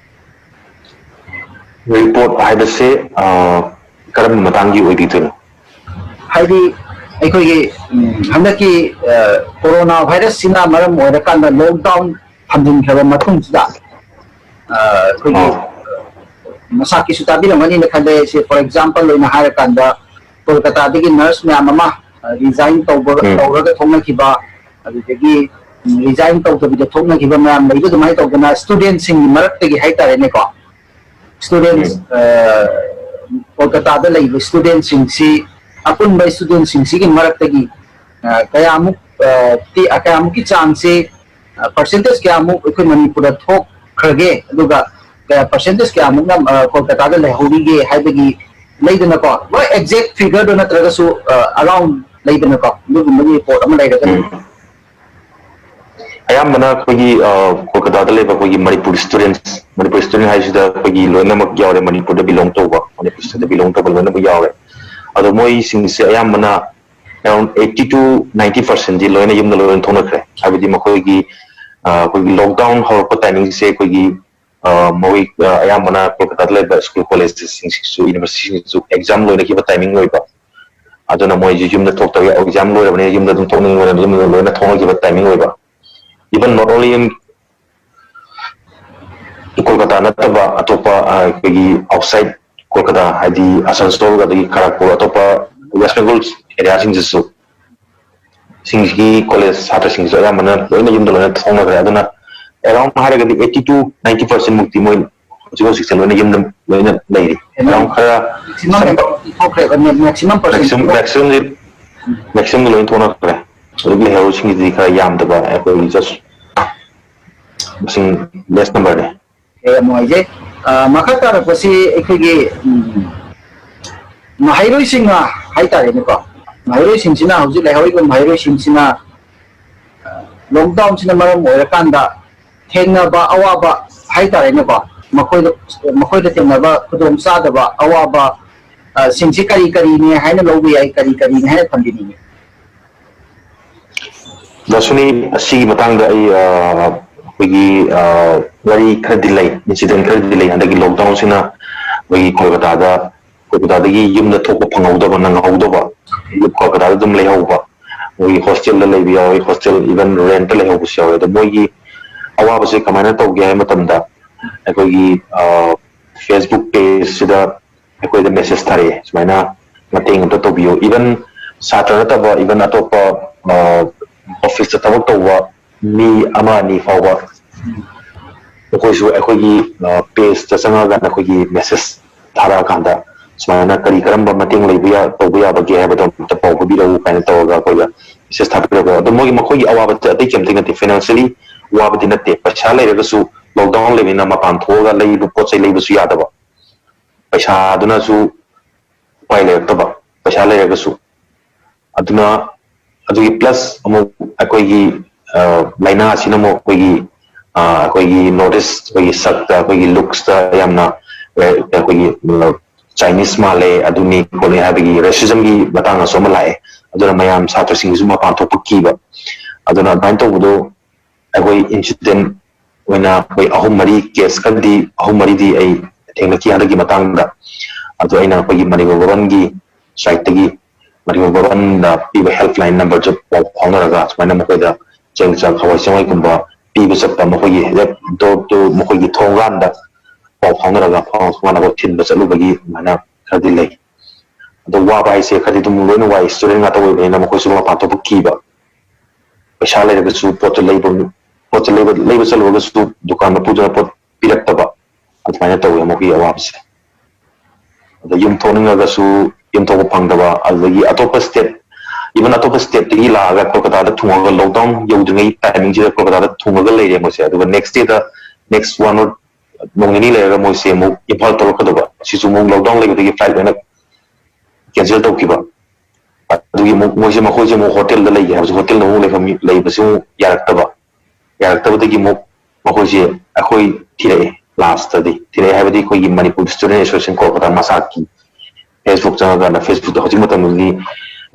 ꯔꯤꯄꯣꯔꯠ ꯍꯥꯏꯕꯁꯦ, ꯑ, ꯀꯔꯝꯕ ꯃꯇꯥꯡꯒꯤ ꯑꯣꯏꯕꯤꯗꯣꯏꯅꯣ? ꯍꯥꯏꯗꯤ, ꯑꯩꯈꯣꯏꯒꯤ, ꯎꯝ, ꯍꯟꯗꯛꯀꯤ, ꯑ, ꯀꯣꯔꯣꯅꯥ ꯚꯥꯏꯔꯁꯁꯤꯅ ꯃꯔꯝ ꯑꯣꯏꯔꯀꯥꯟꯗ ꯂꯣꯛꯗꯥꯎꯟ ꯊꯝꯖꯤꯟꯈ꯭ꯔꯕ ꯃꯇꯨꯡꯁꯤꯗ, ꯑ, ꯑꯩꯈꯣꯏꯒꯤ, ꯑꯥ꯫ ꯃꯁꯥꯛꯀꯤꯁꯨ ꯇꯥꯕꯤꯔꯝꯒꯅꯤꯅ ꯈꯜꯂꯦ꯫ ꯁꯦ, for example ꯑꯣꯏꯅ ꯍꯥꯏꯔꯀꯥꯟꯗ, ꯀꯣꯜꯀꯇꯥꯗꯒꯤ ꯅꯔꯁ ꯃꯌꯥꯝ ꯑꯃ, ꯑ, ꯔꯤꯖꯥꯏꯟ ꯇꯧꯕ-, ꯎꯝ꯫ ꯇꯧꯔꯒ ꯊꯣꯛꯅꯈꯤꯕ, ꯑꯗꯨꯗꯒꯤ, ꯎꯝ, ꯔꯤꯖꯥꯏꯟ ꯇꯧꯗꯕꯤꯗ ꯊꯣꯛꯅꯈꯤꯕ ꯃꯌꯥꯝ ꯂꯩꯕ, ꯑꯗꯨꯃꯥꯏꯅ ꯇꯧꯗꯅ ꯁ꯭ꯇꯨꯗꯦꯟꯠꯁꯤꯡꯒꯤ ꯃꯔꯛꯇꯒꯤ ꯍꯥꯏꯇꯥꯔꯦꯅꯦꯀꯣ, ꯁ꯭ꯇꯨꯗꯦꯟꯠꯁ, ꯎꯝ꯫ ꯑ, ꯀꯣꯜꯀꯇꯥꯗ ꯂꯩꯕ ꯁ꯭ꯇꯨꯗꯦꯟꯠꯁꯤꯡꯁꯤ, ꯑꯄꯨꯟꯕ ꯁ꯭ꯇꯨꯗꯦꯟꯠꯁꯤꯡꯁꯤꯒꯤ ꯃꯔꯛꯇꯒꯤ, ꯑ, ꯀꯌꯥꯃꯨꯛ, ꯑ, ꯇꯤ-, ꯑ, ꯀꯌꯥꯃꯨꯛꯀꯤ ꯆꯥꯡꯁꯤ, ꯑ, ꯄꯥꯔꯁꯦꯟꯇꯦꯖ ꯀꯌꯥꯃꯨꯛ ꯑꯩꯈꯣꯏ ꯃꯅꯤꯄꯨꯔꯗ ꯊꯣꯛꯈ꯭ꯔꯒꯦ, ꯑꯗꯨꯒ ꯀꯌꯥ ꯄꯥꯔꯁꯦꯟꯇꯦꯖ ꯀꯌꯥꯃꯨꯛꯅ, ꯑ, ꯀꯣꯜꯀꯇꯥꯗ ꯂꯩꯍꯧꯔꯤꯒꯦ ꯍꯥꯏꯕꯒꯤ ꯂꯩꯗꯅꯀꯣ, ꯍꯣꯏ, ꯑꯦꯛꯖꯦꯛ ꯐꯤꯒꯔꯗꯣ ꯅꯠꯇ꯭ꯔꯒꯁꯨ, ꯑ, ꯑꯔꯥꯎꯟ ꯂꯩꯗꯅꯀꯣ, ꯑꯗꯨꯒꯨꯝꯕꯒꯤ ꯔꯤꯄꯣꯔꯠ ꯑꯃ ꯂꯩꯔꯒꯗꯤ꯫ ꯎꯝ꯫ ꯑꯌꯥꯝꯕꯅ ꯑꯩꯈꯣꯏꯒꯤ, ꯑ, ꯀꯣꯜꯀꯇꯥꯗ ꯂꯩꯕ ꯑꯩꯈꯣꯏꯒꯤ ꯃꯅꯤꯄꯨꯔ ꯁ꯭ꯇꯨꯗꯦꯟꯠꯁ, ꯃꯅꯤꯄꯨꯔ ꯁ꯭ꯇꯨꯗꯦꯟꯠ ꯍꯥꯏꯁꯤꯗ ꯑꯩꯈꯣꯏꯒꯤ ꯂꯣꯏꯅꯃꯛ ꯌꯥꯎꯔꯦ, ꯃꯅꯤꯄꯨꯔꯗ ꯕꯤꯂꯣꯡ ꯇꯧꯕ, ꯃꯅꯤꯄꯨꯔ ꯁ꯭ꯇꯦꯠꯇ ꯕꯤꯂꯣꯡ ꯇꯧꯕ ꯂꯣꯏꯅꯃꯛ ꯌꯥꯎꯔꯦ꯫ ꯑꯗꯣ ꯃꯣꯏꯁꯤꯡꯁꯦ ꯑꯌꯥꯝꯕꯅ around eighty to ninety percent ꯗꯤ ꯂꯣꯏꯅ ꯌꯨꯝꯗ ꯂꯣꯏꯅ ꯊꯣꯛꯅꯈ꯭ꯔꯦ꯫ ꯍꯥꯏꯕꯗꯤ ꯃꯈꯣꯏꯒꯤ, ꯑ, ꯑꯩꯈꯣꯏꯒꯤ ꯂꯣꯛꯗꯥꯎꯟ ꯍꯧꯔꯛꯄ ꯇꯥꯏꯃꯤꯡꯁꯦ ꯑꯩꯈꯣꯏꯒꯤ, ꯑ, ꯃꯣꯏ, ꯑ, ꯑꯌꯥꯝꯕꯅ ꯀꯣꯜꯀꯇꯥꯗ ꯂꯩꯕ ꯁ꯭ꯀꯨꯜ ꯀꯣꯂꯦꯖꯁꯤꯡꯁꯤꯁꯨ, ꯌꯨꯅꯤꯚꯔꯁꯤꯇꯤꯁꯤꯡꯁꯤꯁꯨ ꯑꯦꯛꯖꯥꯝ ꯂꯣꯏꯅꯈꯤꯕ ꯇꯥꯏꯃꯤꯡ ꯑꯣꯏꯕ꯫ ꯑꯗꯨꯅ ꯃꯣꯏꯁꯨ ꯌꯨꯝꯗ ꯊꯣꯛꯇꯕ, ꯑꯦꯛꯖꯥꯝ ꯂꯣꯏꯔꯕꯅꯤꯅ ꯌꯨꯝꯗ ꯑꯗꯨꯝ ꯊꯣꯛꯅꯤꯡꯕꯅ ꯑꯗꯨꯝ ꯂꯣꯏꯅ ꯊꯣꯛꯅꯈꯤꯕ ꯇꯥꯏꯃꯤꯡ ꯑꯣꯏꯕ꯫ Even not only in Kolkata ꯅꯠꯇꯕ ꯑꯇꯣꯞꯄ, ꯑ, ꯑꯩꯈꯣꯏꯒꯤ ꯑꯥꯎꯠꯁꯥꯏꯠ ꯀꯣꯜꯀꯇꯥ, ꯍꯥꯏꯗꯤ ꯑꯁꯟꯁꯣꯜ ꯑꯗꯒꯤ ꯈꯔꯒꯄꯨꯔ, ꯑꯇꯣꯞꯄ ꯋꯦꯁ ꯕꯦꯡꯒꯣꯜ ꯑꯦꯔꯤꯌꯥꯁꯤꯡꯁꯤꯁꯨ, ꯁꯤꯡꯁꯤꯒꯤ ꯀꯣꯂꯦꯖ ꯁꯥꯇ꯭ꯔꯁꯤꯡꯁꯨ ꯑꯌꯥꯝꯕꯅ ꯂꯣꯏꯅ ꯌꯨꯝꯗ ꯂꯣꯏꯅ ꯊꯣꯛꯅꯈ꯭ꯔꯦ꯫ ꯑꯗꯨꯅ around ꯍꯥꯏꯔꯒꯗꯤ eighty to ninety percent ꯃꯨꯛꯇꯤ ꯃꯣꯏ ꯍꯧꯖꯤꯛ ꯍꯧꯖꯤꯛꯁꯦ ꯂꯣꯏꯅ ꯌꯨꯝꯗ ꯂꯣꯏꯅ ꯂꯩꯔꯤ꯫ Around ꯈꯔ ꯃꯦꯛꯁꯤꯃꯝ ꯊꯣꯛꯈ꯭ꯔꯦꯕ, ꯃꯦꯛꯁꯤꯃꯝ ꯄꯥꯔꯁꯦꯟ ꯃꯦꯛꯁꯤꯃꯝ, ꯃꯦꯛꯁꯤꯃꯝꯗꯤ ꯂꯣꯏꯅ ꯊꯣꯛꯅꯈ꯭ꯔꯦ꯫ ꯍꯧꯖꯤꯛ ꯂꯩꯍꯧꯔꯤꯁꯤꯡꯁꯤꯗꯤ ꯈꯔ ꯌꯥꯝꯗꯕ, ꯑꯩꯈꯣꯏ just ꯃꯁꯤꯡ less number ꯅꯦ꯫ ꯑꯦ, ꯌꯥꯝ ꯅꯨꯡꯉꯥꯏꯖꯩ꯫ ꯑ, ꯃꯈꯥ ꯇꯥꯔꯛꯄꯁꯤ ꯑꯩꯈꯣꯏꯒꯤ, ꯎꯝ, ꯃꯍꯩꯔꯣꯏꯁꯤꯡꯅ ꯍꯥꯏꯇꯥꯔꯦꯅꯦꯀꯣ, ꯃꯍꯩꯔꯣꯏꯁꯤꯡꯁꯤꯅ, ꯍꯧꯖꯤꯛ ꯂꯩꯍꯧꯔꯤꯕ ꯃꯍꯩꯔꯣꯏꯁꯤꯡꯁꯤꯅ, ꯑ, ꯂꯣꯛꯗꯥꯎꯟꯁꯤꯅ ꯃꯔꯝ ꯑꯣꯏꯔꯀꯥꯟꯗ ꯊꯦꯡꯅꯕ ꯑꯋꯥꯕ ꯍꯥꯏꯇꯥꯔꯦꯅꯦꯀꯣ, ꯃꯈꯣꯏꯗ ꯃꯈꯣꯏꯗ ꯊꯦꯡꯅꯕ ꯈꯨꯗꯣꯡ ꯆꯥꯗꯕ ꯑꯋꯥꯕ ꯑ, ꯁꯤꯡꯁꯤ ꯀꯔꯤ ꯀꯔꯤꯅꯤ ꯍꯥꯏꯅ ꯂꯧꯕ ꯌꯥꯏ, ꯀꯔꯤ ꯀꯔꯤꯅꯤ ꯍꯥꯏꯅ ꯊꯝꯕꯤꯅꯤꯡꯉꯤ? ꯗꯥ ꯁꯨꯅꯤ, ꯑꯁꯤꯒꯤ ꯃꯇꯥꯡꯗ ꯑꯩ ꯑ, ꯑꯩꯈꯣꯏꯒꯤ ꯑ, ꯋꯥꯔꯤ ꯈꯔꯗꯤ ꯂꯩ, ꯏꯟꯁꯤꯗꯦꯟ ꯈꯔꯗꯤ ꯂꯩ꯫ ꯍꯟꯗꯛꯀꯤ ꯂꯣꯛꯗꯥꯎꯟꯁꯤꯅ ꯑꯩꯈꯣꯏꯒꯤ ꯀꯣꯜꯀꯇꯥꯗ ꯀꯣꯜꯀꯇꯥꯗꯒꯤ ꯌꯨꯝꯗ ꯊꯣꯛꯄ ꯐꯪꯍꯧꯗꯕ, ꯅꯪꯍꯧꯗꯕ, ꯀꯣꯜꯀꯇꯥꯗ ꯑꯗꯨꯝ ꯂꯩꯍꯧꯕ, ꯑꯩꯈꯣꯏꯒꯤ ꯍꯣꯁꯇꯦꯜꯗ ꯂꯩꯕ ꯌꯥꯎꯏ, ꯍꯣꯁꯇꯦꯜ ꯏꯚꯟ ꯔꯦꯟꯠꯇ ꯂꯩꯍꯧꯕꯁꯨ ꯌꯥꯎꯏ꯫ ꯑꯗꯣ ꯃꯣꯏꯒꯤ ꯑꯋꯥꯕꯁꯦ ꯀꯃꯥꯏꯅ ꯇꯧꯒꯦ ꯍꯥꯏꯕ ꯃꯇꯝꯗ ꯑꯩꯈꯣꯏꯒꯤ ꯐꯦꯁꯕꯨꯛ ꯄꯦꯖꯁꯤꯗ ꯑꯩꯈꯣꯏꯗ ꯃꯦꯁꯦꯖ ꯊꯥꯔꯛꯑꯦ, ꯁꯨꯃꯥꯏꯅ ꯃꯇꯦꯡ ꯑꯝꯇ ꯇꯧꯕꯤꯌꯨ꯫ ꯏꯚꯟ ꯁꯥꯇ꯭ꯔ ꯅꯠꯇꯕ, ꯏꯚꯟ ꯑꯇꯣꯞꯄ ꯑꯣꯐꯤꯁꯇ ꯊꯕꯛ ꯇꯧꯕ ꯃꯤ ꯑꯃ ꯑꯅꯤ ꯐꯥꯎꯕ ꯑꯩꯈꯣꯏꯁꯨ ꯑꯩꯈꯣꯏꯒꯤ ꯄꯦꯖꯇ ꯆꯪꯉꯛꯑꯀꯥꯟꯗ ꯑꯩꯈꯣꯏꯒꯤ ꯃꯦꯁꯦꯖ ꯊꯥꯔꯛꯑꯀꯥꯟꯗ ꯁꯨꯃꯥꯏꯅ ꯀꯔꯤ ꯀꯔꯝꯕ ꯃꯇꯦꯡ ꯂꯩꯕ ꯌꯥ-, ꯇꯧꯕ ꯌꯥꯕꯒꯦ ꯍꯥꯏꯕꯗꯣ ꯑꯝꯇ ꯄꯥꯎ ꯄꯤꯕꯤꯔꯛꯎ ꯀꯥꯏꯅ ꯇꯧꯔꯒ ꯑꯩꯈꯣꯏꯗ ꯃꯦꯁꯦꯖ ꯊꯥꯕꯤꯔꯛꯄ꯫ ꯑꯗꯣ ꯃꯣꯏꯒꯤ, ꯃꯈꯣꯏꯒꯤ ꯑꯋꯥꯕꯁꯦ ꯑꯇꯩ ꯀꯩꯝꯇ ꯅꯠꯇꯦ, ꯐꯥꯏꯅꯥꯟꯁꯤꯌꯦꯜꯂꯤ ꯋꯥꯕꯗꯤ ꯅꯠꯇꯦ, ꯄꯩꯁꯥ ꯂꯩꯔꯒꯁꯨ ꯂꯣꯛꯗꯥꯎꯟ ꯂꯩꯕꯅꯤꯅ ꯃꯄꯥꯟ ꯊꯣꯛꯑꯒ ꯂꯩꯕ, ꯄꯣꯠ ꯆꯩ ꯂꯩꯕꯁꯨ ꯌꯥꯗꯕ, ꯄꯩꯁꯥꯗꯨꯅꯁꯨ ꯎꯄꯥꯏ ꯂꯩꯔꯛꯇꯕ, ꯄꯩꯁꯥ ꯂꯩꯔꯒꯁꯨ꯫ ꯑꯗꯨꯅ ꯑꯗꯨꯒꯤ ꯄ꯭ꯂꯁ ꯑꯃꯨꯛ ꯑꯩꯈꯣꯏꯒꯤ ꯑ, ꯂꯥꯏꯅꯥ ꯑꯁꯤꯅ ꯑꯃꯨꯛ ꯑꯩꯈꯣꯏꯒꯤ ꯑ, ꯑꯩꯈꯣꯏꯒꯤ ꯅꯣꯔꯠ ꯏꯁ, ꯑꯩꯈꯣꯏꯒꯤ ꯁꯛꯇ, ꯑꯩꯈꯣꯏꯒꯤ ꯂꯨꯛꯁꯇ ꯌꯥꯝꯅ ꯑ, ꯑꯩꯈꯣꯏꯒꯤ ꯆꯥꯏꯅꯤꯁ ꯃꯥꯜꯂꯦ, ꯑꯗꯨꯅꯤ ꯈꯣꯠꯂꯤ ꯍꯥꯏꯕꯒꯤ ꯔꯦꯁꯤꯖꯝꯒꯤ ꯃꯇꯥꯡꯗꯁꯨ ꯑꯃ ꯂꯥꯛꯑꯦ꯫ ꯑꯗꯨꯅ ꯃꯌꯥꯝ ꯁꯥꯇ꯭ꯔꯁꯤꯡꯁꯤꯁꯨ ꯃꯄꯥꯟ ꯊꯣꯛꯄ ꯀꯤꯕ꯫ ꯑꯗꯨꯅ ꯑꯗꯨꯃꯥꯏꯅ ꯇꯧꯕꯗꯣ ꯑꯩꯈꯣꯏ ꯏꯟꯁꯤꯗꯦꯟ ꯑꯣꯏꯅ ꯑꯩꯈꯣꯏ ꯑꯍꯨꯝ ꯃꯔꯤ, ꯀꯦꯁ ꯈꯔꯗꯤ ꯑꯍꯨꯝ ꯃꯔꯤꯗꯤ ꯑꯩ ꯊꯦꯡꯅꯈꯤ ꯍꯟꯗꯛꯀꯤ ꯃꯇꯥꯡꯗ꯫ ꯑꯗꯣ ꯑꯩꯅ ꯑꯩꯈꯣꯏꯒꯤ ꯃꯅꯤꯄꯨꯔ ꯚꯕꯟꯒꯤ ꯁꯥꯏꯠꯇꯒꯤ ꯃꯅꯤꯄꯨꯔ ꯚꯕꯟꯗ ꯄꯤꯕ ꯍꯦꯜꯞꯂꯥꯏꯟ ꯅꯝꯕꯔꯁꯨ ꯄꯥꯎ ꯐꯥꯎꯅꯔꯒ ꯁꯨꯃꯥꯏꯅ ꯃꯈꯣꯏꯗ ꯆꯦꯡ ꯆꯥꯛ ꯍꯋꯥꯏ ꯆꯦꯡꯋꯥꯏꯒꯨꯝꯕ ꯄꯤꯕ ꯆꯠꯄ, ꯃꯈꯣꯏꯒꯤ ꯍꯦꯛ ꯗꯣꯔ ꯇꯨ ꯃꯈꯣꯏꯒꯤ ꯊꯣꯡꯒꯥꯟꯗ ꯄꯥꯎ ꯐꯥꯎꯅꯔꯒ ꯐꯥꯎ ꯐꯥꯎꯅꯕ ꯊꯤꯟꯕ ꯆꯠꯂꯨꯕꯒꯤ ꯑꯗꯨꯃꯥꯏꯅ ꯈꯔꯗꯤ ꯂꯩ꯫ ꯑꯗꯣ ꯋꯥꯕ ꯍꯥꯏꯁꯦ ꯈꯔꯗꯤ ꯑꯗꯨꯝ ꯂꯣꯏꯅ ꯋꯥꯏ, ꯏꯁꯇꯨꯗꯦꯟ ꯉꯥꯛꯇ ꯑꯣꯏꯕꯅꯤꯅ ꯃꯈꯣꯏꯁꯨ ꯃꯄꯥꯟ ꯊꯣꯛꯄ ꯀꯤꯕ, ꯄꯩꯁꯥ ꯂꯩꯔꯒꯁꯨ ꯄꯣꯠꯇꯨ ꯂꯩꯕ, ꯄꯣꯠꯇꯨ ꯂꯩꯕ, ꯂꯩꯕ ꯆꯠꯂꯨꯔꯒꯁꯨ ꯗꯨꯀꯥꯟ ꯃꯄꯨꯗꯨꯅ ꯄꯣꯠ ꯄꯤꯔꯛꯇꯕ, ꯑꯗꯨꯃꯥꯏꯅ ꯇꯧꯋꯦ ꯃꯈꯣꯏꯒꯤ ꯑꯋꯥꯕꯁꯦ꯫ ꯑꯗ ꯌꯨꯝ ꯊꯣꯛꯅꯤꯡꯉꯒꯁꯨ ꯌꯨꯝ ꯊꯣꯛꯄ ꯐꯪꯗꯕ, ꯑꯗꯨꯗꯒꯤ ꯑꯇꯣꯞꯄ ꯁ꯭ꯇꯦꯠ, ꯏꯚꯟ ꯑꯇꯣꯞꯄ ꯁ꯭ꯇꯦꯠꯇꯒꯤ ꯂꯥꯛꯑꯒ ꯀꯣꯜꯀꯇꯥꯗ ꯊꯨꯡꯉꯒ ꯂꯣꯛꯗꯥꯎꯟ ꯌꯧꯗ꯭ꯔꯤꯉꯩ ꯇꯥꯏꯃꯤꯡꯁꯤꯗ ꯀꯣꯜꯀꯇꯥꯗ ꯊꯨꯡꯉꯒ ꯂꯩꯔꯦ ꯃꯣꯏꯁꯦ꯫ ꯑꯗꯨꯒ ꯅꯦꯛꯁ ꯗꯦꯗ, ꯅꯦꯛꯁ ꯋꯥꯟ ꯑꯣꯔ ꯅꯣꯡ ꯅꯤꯅꯤ ꯂꯩꯔꯒ ꯃꯣꯏꯁꯦ ꯑꯃꯨꯛ ꯏꯝꯐꯥꯜ ꯊꯣꯛꯂꯛꯀꯗꯕ, ꯁꯤꯁꯨ ꯑꯃꯨꯛ ꯂꯣꯛꯗꯥꯎꯟ ꯂꯩꯕꯗꯒꯤ ꯐ꯭ꯂꯥꯏꯠ ꯂꯣꯏꯅ ꯀꯦꯟꯁꯦꯜ ꯇꯧꯈꯤꯕ꯫ ꯑꯗꯨꯒꯤ ꯑꯃꯨꯛ ꯃꯣꯏꯁꯦ, ꯃꯈꯣꯏꯁꯦ ꯑꯃꯨꯛ ꯍꯣꯇꯦꯜꯗ ꯂꯩꯒꯦ ꯍꯥꯏꯕꯁꯨ, ꯍꯣꯇꯦꯜꯗ ꯑꯃꯨꯛ ꯂꯩꯐꯝ ꯂꯩꯕꯁꯨ ꯑꯃꯨꯛ ꯌꯥꯔꯛꯇꯕ꯫ ꯌꯥꯔꯛꯇꯕꯗꯒꯤ ꯑꯃꯨꯛ ꯃꯈꯣꯏꯁꯦ ꯑꯩꯈꯣꯏ ꯊꯤꯔꯛꯑꯦ꯫ ꯂꯥꯁꯇꯗꯤ ꯊꯤꯔꯛꯑꯦ꯫ ꯍꯥꯏꯕꯗꯤ ꯑꯩꯈꯣꯏꯒꯤ ꯃꯅꯤꯄꯨꯔ ꯁ꯭ꯇꯨꯗꯦꯟ ꯑꯦꯁꯣꯁꯤꯌꯦꯁꯟ ꯀꯣꯜꯀꯇꯥ ꯃꯁꯥꯛꯀꯤ ꯐꯦꯁꯕꯨꯛ ꯆꯪꯉꯀꯥꯟꯗ, ꯐꯦꯁꯕꯨꯛꯇ ꯍꯧꯖꯤꯛ ꯃꯇꯝꯗꯗꯤ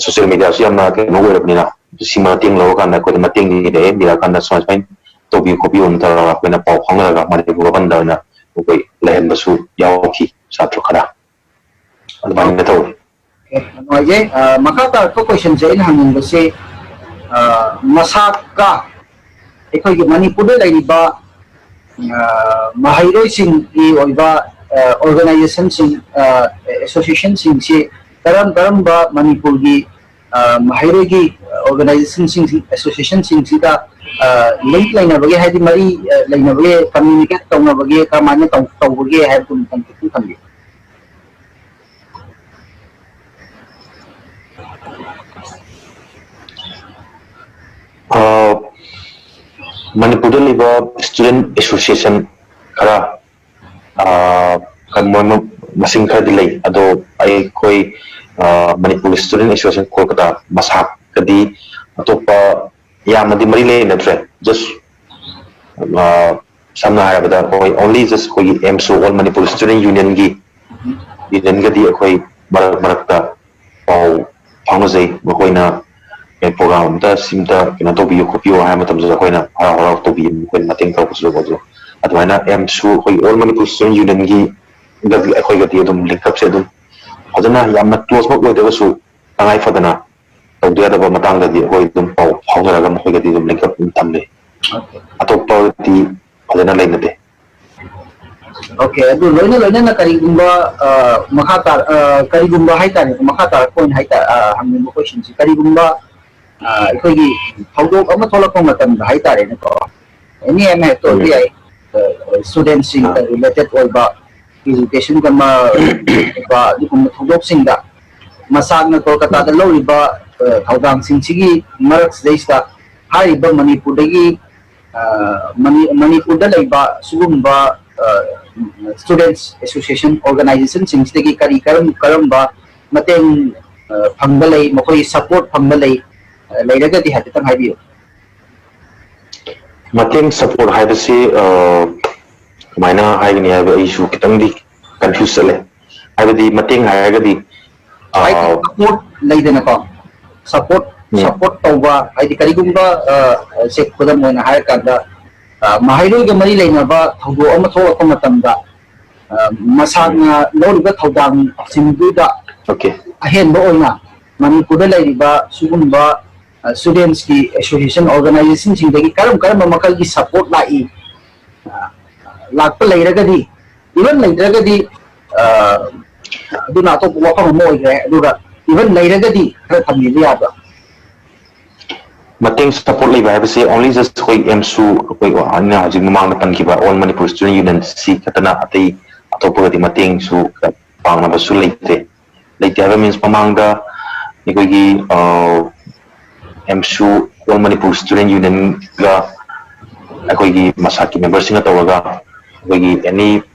ꯁꯣꯁꯤꯌꯦꯜ ꯃꯦꯗꯤꯌꯥꯁꯨ ꯌꯥꯝꯅ ꯀꯩꯅꯣ ꯑꯣꯏꯔꯕꯅꯤꯅ, ꯁꯤ ꯃꯇꯦꯡ ꯂꯧꯔꯀꯥꯟꯗ ꯑꯩꯈꯣꯏꯗ ꯃꯇꯦꯡ ꯅꯤꯔꯛꯑꯦ꯫ ꯅꯤꯔꯛꯑꯀꯥꯟꯗ ꯁꯨꯃꯥꯏ ꯁꯨꯃꯥꯏꯅ ꯇꯧꯕꯤꯌꯨ ꯈꯣꯠꯄꯤꯌꯨꯅ ꯇꯧꯔꯒ ꯑꯩꯈꯣꯏꯅ ꯄꯥꯎ ꯐꯥꯎꯅꯔꯒ ꯃꯅꯤꯄꯨꯔ ꯚꯕꯟꯗ ꯑꯣꯏꯅ ꯑꯩꯈꯣꯏ ꯂꯩꯍꯟꯕꯁꯨ ꯌꯥꯎꯈꯤ ꯁꯥꯇ꯭ꯔ ꯈꯔ꯫ ꯑꯗꯨꯃꯥꯏꯅ ꯇꯧꯋꯤ꯫ ꯅꯨꯡꯉꯥꯏꯖꯩ꯫ ꯃꯈꯥ ꯇꯥꯔꯛꯄ ꯀꯣꯏꯁꯟꯁꯦ ꯑꯩꯅ ꯍꯪꯅꯤꯡꯕꯁꯦ, ꯃꯁꯥꯛꯀ ꯑꯩꯈꯣꯏꯒꯤ ꯃꯅꯤꯄꯨꯔꯗ ꯂꯩꯔꯤꯕ ꯃꯍꯩꯔꯣꯏꯁꯤꯡꯒꯤ ꯑꯣꯏꯕ ꯑꯣꯔꯒꯅꯥꯏꯖꯦꯁꯟꯁꯤꯡ, ꯑꯦꯁꯣꯁꯤꯌꯦꯁꯟꯁꯤꯡꯁꯤ ꯀꯔꯝ ꯀꯔꯝꯕ ꯃꯅꯤꯄꯨꯔꯒꯤ ꯃꯍꯩꯔꯣꯏꯒꯤ ꯑꯣꯔꯒꯅꯥꯏꯖꯦꯁꯟꯁꯤꯡ, ꯑꯦꯁꯣꯁꯤꯌꯦꯁꯟꯁꯤꯡꯁꯤꯗ ꯂꯤꯡꯛ ꯂꯩꯅꯕꯒꯦ, ꯍꯥꯏꯗꯤ ꯃꯔꯤ ꯂꯩꯅꯕꯒꯦ, ꯀꯝꯃ꯭ꯌꯨꯅꯤꯀꯦꯠ ꯇꯧꯅꯕꯒꯦ, ꯀꯔꯝꯍꯥꯏꯅ ꯇꯧꯕꯒꯦ ꯍꯥꯏꯕꯗꯨ ꯑꯃꯨꯛꯇꯪ ꯈꯤꯇꯪ ꯊꯝꯕꯤꯌꯨ꯫ ꯃꯅꯤꯄꯨꯔꯗ ꯂꯩꯕ ꯁ꯭ꯇꯨꯗꯦꯟ ꯑꯦꯁꯣꯁꯤꯌꯦꯁꯟ ꯈꯔ ꯃꯣꯏ ꯃꯁꯤꯡ ꯈꯔꯗꯤ ꯂꯩ꯫ ꯑꯗꯣ ꯑꯩꯈꯣꯏ ꯃꯅꯤꯄꯨꯔ ꯁ꯭ꯇꯨꯗꯦꯟ ꯑꯦꯁꯣꯁꯤꯌꯦꯁꯟ ꯀꯣꯜꯀꯇꯥ ꯃꯁꯥꯛꯀꯗꯤ ꯑꯇꯣꯞꯄ ꯌꯥꯝꯅꯗꯤ ꯃꯔꯤ ꯂꯩꯅꯗ꯭ꯔꯦ꯫ ꯖꯁ ꯁꯝꯅ ꯍꯥꯏꯔꯕꯗ ꯑꯩꯈꯣꯏ ꯑꯣꯟꯂꯤ ꯖꯁ ꯑꯩꯈꯣꯏꯒꯤ ꯑꯦꯝꯁꯨ, ꯑꯣꯜ ꯃꯅꯤꯄꯨꯔ ꯁ꯭ꯇꯨꯗꯦꯟ ꯌꯨꯅꯤꯌꯟꯒꯤ ꯌꯨꯅꯤꯌꯟꯒꯗꯤ ꯑꯩꯈꯣꯏ ꯃꯔꯛ ꯃꯔꯛꯇ ꯄꯥꯎ ꯐꯥꯎꯅꯖꯩ꯫ ꯃꯈꯣꯏꯅ ꯄ꯭ꯔꯣꯒ꯭ꯔꯥꯝ ꯑꯝꯇ ꯁꯤꯝꯇ ꯀꯩꯅꯣ ꯇꯧꯕꯤꯌꯨ ꯈꯣꯠꯄꯤꯌꯨ ꯍꯥꯏꯕ ꯃꯇꯝꯗꯁꯨ ꯑꯩꯈꯣꯏꯅ ꯍꯔꯥꯎ ꯍꯔꯥꯎ ꯇꯧꯕꯤ, ꯃꯈꯣꯏꯅ ꯃꯇꯦꯡ ꯇꯧꯔꯛꯄꯁꯨ ꯑꯗꯨ ꯑꯗꯨꯃꯥꯏꯅ ꯑꯦꯝꯁꯨ ꯑꯩꯈꯣꯏ ꯑꯣꯜ ꯃꯅꯤꯄꯨꯔ ꯁ꯭ꯇꯨꯗꯦꯟ ꯌꯨꯅꯤꯌꯟꯒꯤ ꯑꯩꯈꯣꯏꯒꯗꯤ ꯑꯗꯨꯝ ꯂꯤꯡꯀꯞꯁꯦ ꯑꯗꯨꯝ ꯐꯖꯅ, ꯌꯥꯝꯅ ꯀ꯭ꯂꯣꯖꯃꯛ ꯑꯣꯏꯗ꯭ꯔꯒꯁꯨ ꯇꯉꯥꯏ ꯐꯗꯅ ꯇꯧꯗ ꯌꯥꯗꯕ ꯃꯇꯥꯡꯗꯗꯤ ꯑꯩꯈꯣꯏ ꯑꯗꯨꯝ ꯄꯥꯎ ꯐꯥꯎꯅꯔꯒ ꯃꯈꯣꯏꯒꯗꯤ ꯑꯗꯨꯝ ꯂꯤꯡꯀꯞ ꯑꯗꯨꯝ ꯊꯝꯃꯤ꯫ ꯑꯇꯣꯞꯄꯗꯤ ꯐꯖꯅ ꯂꯩꯅꯗꯦ꯫ ꯑꯣꯀꯦ, ꯑꯗꯨ ꯂꯣꯏꯅ ꯂꯣꯏꯅꯅ ꯀꯔꯤꯒꯨꯝꯕ ꯃꯈꯥ ꯇꯥ ꯀꯔꯤꯒꯨꯝꯕ ꯍꯥꯏꯇꯥꯔꯦ, ꯃꯈꯥ ꯇꯥꯔꯛꯄ ꯑꯣꯏꯅ ꯍꯥꯏꯇꯥꯔꯦ, ꯍꯪꯅꯤꯡꯕ ꯀꯣꯏꯁꯟꯁꯤ, ꯀꯔꯤꯒꯨꯝꯕ ꯑꯩꯈꯣꯏꯒꯤ ꯊꯧꯗꯣꯛ ꯑꯃ ꯊꯣꯛꯂꯛꯄ ꯃꯇꯝꯗ ꯍꯥꯏꯇꯥꯔꯦꯅꯦꯀꯣ, ꯑꯦꯅꯤ ꯑꯃ ꯍꯦꯛꯇ ꯑꯣꯏꯕ ꯌꯥꯏ, ꯁ꯭ꯇꯨꯗꯦꯟꯁꯤꯡꯒ ꯔꯤꯂꯦꯇꯦꯠ ꯑꯣꯏꯕ, ꯏꯖꯨꯀꯦꯁꯟꯒ ꯑꯃ ꯑꯗꯨꯒꯨꯝꯕ ꯊꯧꯗꯣꯛꯁꯤꯡꯗ ꯃꯁꯥꯛꯅ ꯀꯣꯜꯀꯇꯥꯗ ꯂꯧꯔꯤꯕ ꯊꯧꯗꯥꯡꯁꯤꯡꯁꯤꯒꯤ ꯃꯔꯛꯁꯤꯗꯩꯁꯤꯗ ꯍꯥꯏꯔꯤꯕ ꯃꯅꯤꯄꯨꯔꯗꯒꯤ ꯃꯅꯤꯄꯨꯔꯗ ꯂꯩꯕ ꯁꯤꯒꯨꯝꯕ ꯁ꯭ꯇꯨꯗꯦꯟꯁ ꯑꯦꯁꯣꯁꯤꯌꯦꯁꯟ ꯑꯣꯔꯒꯅꯥꯏꯖꯦꯁꯟꯁꯤꯡꯁꯤꯗꯒꯤ ꯀꯔꯤ ꯀꯔꯝ ꯀꯔꯝꯕ ꯃꯇꯦꯡ ꯐꯪꯕ ꯂꯩ, ꯃꯈꯣꯏ ꯁꯄꯣꯔꯠ ꯐꯪꯕ ꯂꯩ, ꯂꯩꯔꯒꯗꯤ ꯍꯥꯏꯐꯦꯠꯇꯪ ꯍꯥꯏꯕꯤꯌꯨ꯫ ꯃꯇꯦꯡ ꯁꯄꯣꯔꯠ ꯍꯥꯏꯕꯁꯤ ꯀꯃꯥꯏꯅ ꯍꯥꯏꯒꯅꯤ ꯍꯥꯏꯕ ꯑꯩꯁꯨ ꯈꯤꯇꯪꯗꯤ ꯀꯟꯐ꯭ꯌꯨꯁ ꯆꯠꯂꯦ꯫ ꯍꯥꯏꯕꯗꯤ ꯃꯇꯦꯡ ꯍꯥꯏꯔꯒꯗꯤ, ꯑ, ꯍꯥꯏꯗꯤ ꯁꯄꯣꯔꯠ ꯂꯩꯗꯅꯀꯣ, ꯁꯄꯣꯔꯠ ꯎꯝ꯫ ꯁꯄꯣꯔꯠ ꯇꯧꯕ, ꯍꯥꯏꯗꯤ ꯀꯔꯤꯒꯨꯝꯕ, ꯑ, ꯁꯦ ꯈꯨꯗꯝ ꯑꯣꯏꯅ ꯍꯥꯏꯔꯀꯥꯟꯗ, ꯑ, ꯃꯍꯩꯔꯣꯏꯒ ꯃꯔꯤ ꯂꯩꯅꯕ ꯊꯧꯗꯣꯛ ꯑꯃ ꯊꯣꯛꯂꯛꯄ ꯃꯇꯝꯗ, ꯑ, ꯃꯁꯥꯅ ꯂꯧꯔꯤꯕ ꯊꯧꯗꯥꯡꯁꯤꯡꯗꯨꯗ ꯑꯣꯀꯦ꯫ ꯑꯍꯦꯟꯕ ꯑꯣꯏꯅ ꯃꯅꯤꯄꯨꯔꯗ ꯂꯩꯔꯤꯕ ꯁꯤꯒꯨꯝꯕ, ꯑ, ꯁ꯭ꯇꯨꯗꯦꯟꯠꯁꯀꯤ ꯑꯦꯁꯣꯁꯤꯌꯦꯁꯟ ꯑꯣꯔꯒꯅꯥꯏꯖꯦꯁꯟꯁꯤꯡꯗꯒꯤ ꯀꯔꯝ ꯀꯔꯝꯕ ꯃꯈꯜꯒꯤ ꯁꯄꯣꯔꯠ ꯂꯥꯛꯏ, ꯑ, ꯂꯥꯛꯄ ꯂꯩꯔꯒꯗꯤ, ꯏꯚꯟ ꯂꯩꯇ꯭ꯔꯒꯗꯤ, ꯑ, ꯑꯗꯨꯅ ꯑꯇꯣꯞꯄ ꯋꯥꯐꯝ ꯑꯃ ꯑꯣꯏꯈ꯭ꯔꯦ꯫ ꯑꯗꯨꯒ ꯏꯚꯟ ꯂꯩꯔꯒꯗꯤ ꯈꯔ ꯊꯝꯕꯤꯕ ꯌꯥꯕ꯭ꯔꯥ? ꯃꯇꯦꯡ ꯁꯄꯣꯔꯠ ꯂꯩꯕ ꯍꯥꯏꯕꯁꯦ only just ꯑꯩꯈꯣꯏ ꯑꯦꯝꯁꯨ, ꯑꯩꯈꯣꯏ ꯑꯩꯅ ꯍꯧꯖꯤꯛ ꯃꯃꯥꯡꯗ ꯄꯟꯈꯤꯕ All Manipur Student Union ꯁꯤ ꯈꯛꯇꯅ, ꯑꯇꯩ ꯑꯇꯣꯞꯄꯒꯗꯤ ꯃꯇꯦꯡꯁꯨ ꯄꯥꯡꯅꯕꯁꯨ ꯂꯩꯇꯦ꯫ ꯂꯩꯇꯦ ꯍꯥꯏꯕ ꯃꯤꯟꯁ ꯃꯃꯥꯡꯗ ꯑꯩꯈꯣꯏꯒꯤ, ꯑ, ꯑꯦꯝꯁꯨ, All Manipur Student Unionꯒ ꯑꯩꯈꯣꯏꯒꯤ ꯃꯁꯥꯛꯀꯤ ꯃꯦꯝꯕꯔꯁꯤꯡꯒ ꯇꯧꯔꯒ ꯑꯩꯈꯣꯏꯒꯤ ꯑꯦꯅꯤ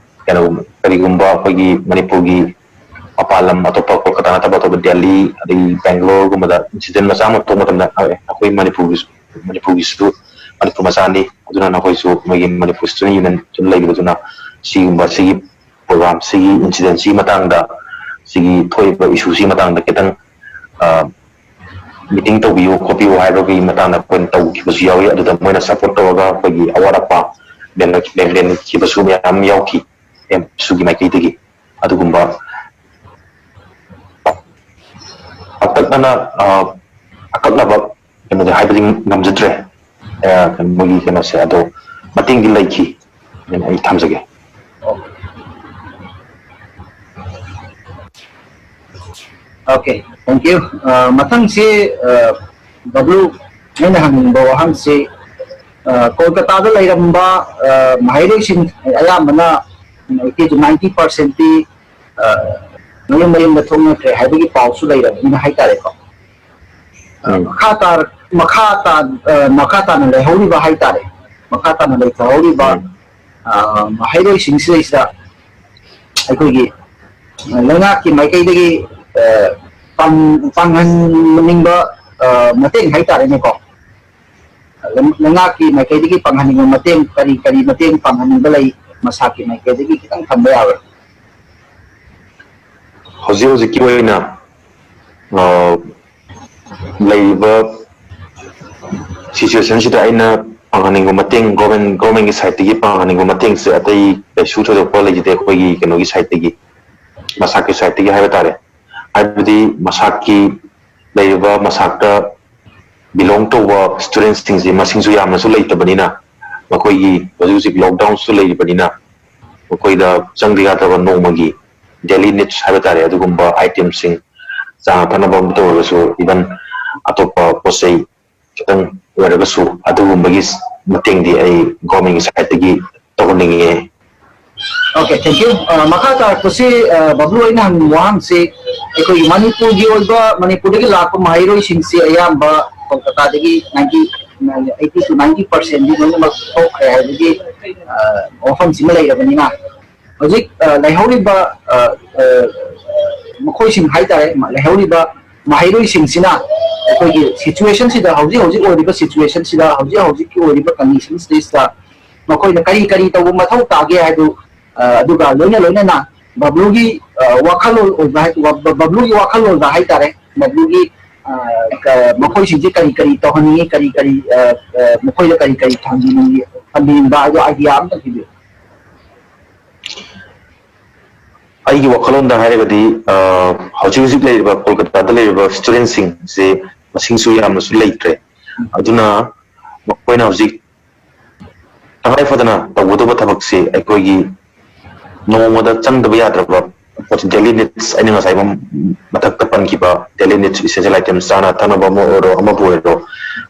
ꯀꯩꯅꯣꯒꯨꯝꯕ, ꯀꯔꯤꯒꯨꯝꯕ ꯑꯩꯈꯣꯏꯒꯤ ꯃꯅꯤꯄꯨꯔꯒꯤ ꯃꯄꯥꯟ ꯂꯝ ꯑꯇꯣꯞꯄ ꯀꯣꯜꯀꯇꯥ ꯅꯠꯇꯕ ꯑꯇꯣꯞꯄ ꯗꯦꯜꯂꯤ ꯑꯗꯒꯤ ꯕꯦꯡꯒ꯭ꯂꯣꯔꯒꯨꯝꯕꯗ ꯏꯟꯁꯤꯗꯦꯟ ꯃꯆꯥ ꯑꯃ ꯊꯣꯛꯄ ꯃꯇꯝꯗ ꯑꯩꯈꯣꯏ ꯃꯅꯤꯄꯨꯔꯒꯤꯁꯨ, ꯃꯅꯤꯄꯨꯔꯒꯤꯁꯨ ꯃꯅꯤꯄꯨꯔ ꯃꯆꯥꯅꯤ꯫ ꯑꯗꯨꯅ ꯅꯈꯣꯏꯁꯨ ꯃꯣꯏꯒꯤ ꯃꯅꯤꯄꯨꯔ ꯁ꯭ꯇꯨꯗꯦꯟ ꯌꯨꯅꯤꯌꯟ ꯁꯨꯝ ꯂꯩꯔꯤꯕꯗꯨꯅ ꯁꯤꯒꯨꯝꯕ ꯁꯤꯒꯤ ꯄ꯭ꯔꯣꯒ꯭ꯔꯥꯝ ꯁꯤꯒꯤ ꯏꯟꯁꯤꯗꯦꯟꯁꯤꯒꯤ ꯃꯇꯥꯡꯗ, ꯁꯤꯒꯤ ꯊꯣꯛꯏꯕ ꯏꯁꯨꯁꯤꯒꯤ ꯃꯇꯥꯡꯗ ꯈꯤꯇꯪ, ꯑ, ꯃꯤꯇꯤꯡ ꯇꯧꯕꯤꯌꯨ ꯈꯣꯠꯄꯤꯌꯨ ꯍꯥꯏꯕꯒꯤ ꯃꯇꯥꯡꯗ ꯑꯩꯈꯣꯏꯅ ꯇꯧꯈꯤꯕꯁꯨ ꯌꯥꯎꯏ꯫ ꯑꯗꯨꯗ ꯃꯣꯏꯅ ꯁꯄꯣꯔꯠ ꯇꯧꯔꯒ ꯑꯩꯈꯣꯏꯒꯤ ꯑꯋꯥꯠ ꯑꯄꯥ ꯃꯦꯟ-, ꯃꯦꯟꯈꯤꯕꯁꯨ ꯃꯌꯥꯝ ꯌꯥꯎꯈꯤ ꯑꯦꯝꯁꯨꯒꯤ ꯃꯥꯏꯀꯩꯗꯒꯤ꯫ ꯑꯗꯨꯒꯨꯝꯕ ꯑꯀꯛꯅꯅ, ꯑ, ꯑꯀꯛꯅꯕ ꯀꯩꯅꯣꯗꯤ ꯍꯥꯏꯕꯗꯤ ꯉꯝꯖꯗ꯭ꯔꯦ, ꯑ, ꯃꯣꯏꯒꯤ ꯀꯩꯅꯣꯁꯦ, ꯑꯗꯣ ꯃꯇꯦꯡꯗꯤ ꯂꯩꯈꯤ ꯍꯥꯏꯅ ꯑꯩ ꯊꯝꯖꯒꯦ꯫ Okay, thank you. ꯑ, ꯃꯊꯪꯁꯤ, ꯑ, ꯕꯕ꯭ꯂꯨ, ꯑꯩꯅ ꯍꯪꯅꯤꯡꯕ ꯋꯥꯍꯪꯁꯤ, ꯑ, ꯀꯣꯜꯀꯇꯥꯗ ꯂꯩꯔꯝꯕ, ꯑ, ꯃꯍꯩꯔꯣꯏꯁꯤꯡ ꯑꯌꯥꯝꯕꯅ eighty to ninety percent T, ꯑ, ꯃꯌꯨꯝ ꯃꯌꯨꯝꯗ ꯊꯣꯛꯅꯈ꯭ꯔꯦ ꯍꯥꯏꯕꯒꯤ ꯄꯥꯎꯁꯨ ꯂꯩꯔꯕꯅꯤꯅ ꯍꯥꯏꯇꯥꯔꯦꯀꯣ꯫ ꯑ, ꯎꯝ꯫ ꯃꯈꯥ ꯇꯥꯔ-, ꯃꯈꯥ ꯇꯥ-, ꯑ, ꯃꯈꯥ ꯇꯥꯅ ꯂꯩꯍꯧꯔꯤꯕ ꯍꯥꯏꯇꯥꯔꯦ, ꯃꯈꯥ ꯇꯥꯅ ꯂꯩꯊꯍꯧꯔꯤꯕ, ꯎꯝ꯫ ꯑ, ꯃꯍꯩꯔꯣꯏꯁꯤꯡꯁꯤꯗꯩꯁꯤꯗ ꯑꯩꯈꯣꯏꯒꯤ ꯂꯩꯉꯥꯛꯀꯤ ꯃꯥꯏꯀꯩꯗꯒꯤ, ꯑ, ꯄꯥꯡ-, ꯄꯥꯡꯍꯟꯅꯤꯡꯕ, ꯑ, ꯃꯇꯦꯡ ꯍꯥꯏꯇꯥꯔꯦꯅꯦꯀꯣ꯫ ꯂꯩ-, ꯂꯩꯉꯥꯛꯀꯤ ꯃꯥꯏꯀꯩꯗꯒꯤ ꯄꯥꯡꯍꯟꯅꯤꯡꯕ ꯃꯇꯦꯡ, ꯀꯔꯤ ꯀꯔꯤ ꯃꯇꯦꯡ ꯄꯥꯡꯍꯟꯅꯤꯡꯕ ꯂꯩ? ꯃꯁꯥꯛꯀꯤ ꯃꯥꯏꯀꯩꯗꯒꯤ ꯈꯤꯇꯪ ꯊꯝꯕ ꯌꯥꯕ꯭ꯔꯥ? ꯍꯧꯖꯤꯛ ꯍꯧꯖꯤꯛꯀꯤ ꯑꯣꯏꯅ ꯑ, ꯂꯩꯔꯤꯕ ꯁꯤꯆꯨꯋꯦꯁꯟꯁꯤꯗ ꯑꯩꯅ ꯄꯥꯡꯍꯟꯅꯤꯡꯕ ꯃꯇꯦꯡ, ꯒꯣꯔꯃꯦꯟ ꯒꯣꯔꯃꯦꯟꯒꯤ ꯁꯥꯏꯠꯇꯒꯤ ꯄꯥꯡꯍꯟꯅꯤꯡꯕ ꯃꯇꯦꯡꯁꯦ ꯑꯇꯩ ꯀꯩꯁꯨ ꯊꯣꯏꯗꯣꯛꯄ ꯂꯩꯖꯗꯦ꯫ ꯑꯩꯈꯣꯏꯒꯤ ꯀꯩꯅꯣꯒꯤ ꯁꯥꯏꯠꯇꯒꯤ, ꯃꯁꯥꯛꯀꯤ ꯁꯥꯏꯠꯇꯒꯤ ꯍꯥꯏꯕ ꯇꯥꯔꯦ꯫ ꯍꯥꯏꯕꯗꯤ ꯃꯁꯥꯛꯀꯤ ꯂꯩꯔꯤꯕ ꯃꯁꯥꯛꯇ ꯕꯤꯂꯣꯡ ꯇꯧꯕ ꯁ꯭ꯇꯨꯗꯦꯟꯁꯤꯡꯁꯦ ꯃꯁꯤꯡꯁꯨ ꯌꯥꯝꯅꯁꯨ ꯂꯩꯇꯕꯅꯤꯅ, ꯃꯈꯣꯏꯒꯤ ꯍꯧꯖꯤꯛ ꯍꯧꯖꯤꯛ ꯂꯣꯛꯗꯥꯎꯟꯁꯨ ꯂꯩꯔꯤꯕꯅꯤꯅ, ꯃꯈꯣꯏꯗ ꯆꯪꯗ ꯌꯥꯗ꯭ꯔꯕ ꯅꯣꯡꯃꯒꯤ ꯗꯦꯂꯤ ꯅꯤꯗꯁ ꯍꯥꯏꯕ ꯇꯥꯔꯦ, ꯑꯗꯨꯒꯨꯝꯕ ꯑꯥꯏꯇꯦꯝꯁꯤꯡ, ꯆꯥꯅ ꯊꯛꯅꯕ ꯑꯃ ꯇꯧꯔꯒꯁꯨ, ꯏꯚꯟ ꯑꯇꯣꯞꯄ ꯄꯣꯠ ꯆꯩ ꯈꯤꯇꯪ ꯑꯣꯏꯔꯒꯁꯨ ꯑꯗꯨꯒꯨꯝꯕꯒꯤ ꯃꯇꯦꯡꯗꯤ ꯑꯩ ꯒꯣꯔꯃꯦꯟꯒꯤ ꯁꯥꯏꯠꯇꯒꯤ ꯇꯧꯍꯟꯅꯤꯡꯉꯦ꯫ Okay, thank you. ꯑ, ꯃꯈꯥ ꯇꯥꯔꯛꯄꯁꯤ, ꯑ, ꯕꯕ꯭ꯂꯨ, ꯑꯩꯅ ꯍꯪꯅꯤꯡꯕ ꯋꯥꯍꯪꯁꯤ, ꯑꯩꯈꯣꯏꯒꯤ ꯃꯅꯤꯄꯨꯔꯒꯤ ꯑꯣꯏꯕ, ꯃꯅꯤꯄꯨꯔꯗꯒꯤ ꯂꯥꯛꯄ ꯃꯍꯩꯔꯣꯏꯁꯤꯡꯁꯤ ꯑꯌꯥꯝꯕ ꯀꯣꯜꯀꯇꯥꯗꯒꯤ ninety, eighty to ninety percent ꯗꯤ ꯂꯣꯏꯅꯃꯛ ꯊꯣꯛꯈ꯭ꯔꯦ ꯍꯥꯏꯕꯒꯤ, ꯑ, ꯋꯥꯐꯝꯁꯤꯃ ꯂꯩꯔꯕꯅꯤꯅ, ꯍꯧꯖꯤꯛ, ꯑ, ꯂꯩꯍꯧꯔꯤꯕ, ꯑ, ꯑ, ꯃꯈꯣꯏꯁꯤꯡ ꯍꯥꯏꯇꯥꯔꯦ, ꯂꯩꯍꯧꯔꯤꯕ ꯃꯍꯩꯔꯣꯏꯁꯤꯡꯁꯤꯅ ꯑꯩꯈꯣꯏꯒꯤ ꯁꯤꯆꯨꯋꯦꯁꯟꯁꯤꯗ, ꯍꯧꯖꯤꯛ ꯍꯧꯖꯤꯛ ꯑꯣꯏꯔꯤꯕ ꯁꯤꯆꯨꯋꯦꯁꯟꯁꯤꯗ, ꯍꯧꯖꯤꯛ ꯍꯧꯖꯤꯛꯀꯤ ꯑꯣꯏꯔꯤꯕ ꯀꯟꯗꯤꯁꯟꯁꯤꯗꯩꯁꯤꯗ ꯃꯈꯣꯏꯅ ꯀꯔꯤ ꯀꯔꯤ ꯇꯧꯕ ꯃꯊꯧ ꯇꯥꯒꯦ ꯍꯥꯏꯗꯨ, ꯑ, ꯑꯗꯨꯒ ꯂꯣꯏꯅ ꯂꯣꯏꯅꯅ ꯕꯕ꯭ꯂꯨꯒꯤ, ꯑ, ꯋꯥꯈꯜꯂꯣꯟ ꯑꯣꯏꯕ ꯍꯥꯏ-, ꯕ-, ꯕꯕ꯭ꯂꯨꯒꯤ ꯋꯥꯈꯜꯂꯣꯟꯗ ꯍꯥꯏꯇꯥꯔꯦ, ꯕꯕ꯭ꯂꯨꯒꯤ, ꯑ, ꯀ-, ꯃꯈꯣꯏꯁꯤꯡꯁꯦ ꯀꯔꯤ ꯀꯔꯤ ꯇꯧꯍꯟꯅꯤꯡꯉꯤ, ꯀꯔꯤ ꯀꯔꯤ, ꯑ, ꯑ, ꯃꯈꯣꯏꯗ ꯀꯔꯤ ꯀꯔꯤ ꯊꯝꯕꯤꯅꯤꯡꯉꯤ, ꯊꯝꯕꯤꯅꯤꯡꯕ ꯍꯥꯏꯗꯣ ꯑꯥꯏꯗꯤꯌꯥ ꯑꯝꯇ ꯄꯤꯕꯤꯌꯨ꯫ ꯑꯩꯒꯤ ꯋꯥꯈꯜꯂꯣꯟꯗ ꯍꯥꯏꯔꯒꯗꯤ, ꯑ, ꯍꯧꯖꯤꯛ ꯍꯧꯖꯤꯛ ꯂꯩꯔꯤꯕ ꯀꯣꯜꯀꯇꯥꯗ ꯂꯩꯔꯤꯕ ꯁ꯭ꯇꯨꯗꯦꯟꯁꯤꯡꯁꯦ ꯃꯁꯤꯡꯁꯨ ꯌꯥꯝꯅꯁꯨ ꯂꯩꯇ꯭ꯔꯦ꯫ ꯑꯗꯨꯅ ꯃꯈꯣꯏꯅ ꯍꯧꯖꯤꯛ ꯇꯉꯥꯏ ꯐꯗꯅ ꯇꯧꯒꯗꯕ ꯊꯕꯛꯁꯤ ꯑꯩꯈꯣꯏꯒꯤ ꯅꯣꯡꯃꯗ ꯆꯪꯗꯕ ꯌꯥꯗ꯭ꯔꯕ ꯄꯣꯠ, ꯗꯦꯂꯤ ꯅꯤꯗꯁ, ꯑꯩꯅ ꯉꯁꯥꯏ ꯃ-, ꯃꯊꯛꯇ ꯄꯟꯈꯤꯕ ꯗꯦꯂꯤ ꯅꯤꯗꯁ, ꯏꯁꯦꯟꯁꯤꯌꯦꯜ ꯑꯥꯏꯇꯦꯝꯁ, ꯆꯥꯅ ꯊꯛꯅꯕ ꯑꯃ ꯑꯣꯏꯔꯣ, ꯑꯃꯕꯨ ꯑꯣꯏꯔꯣ,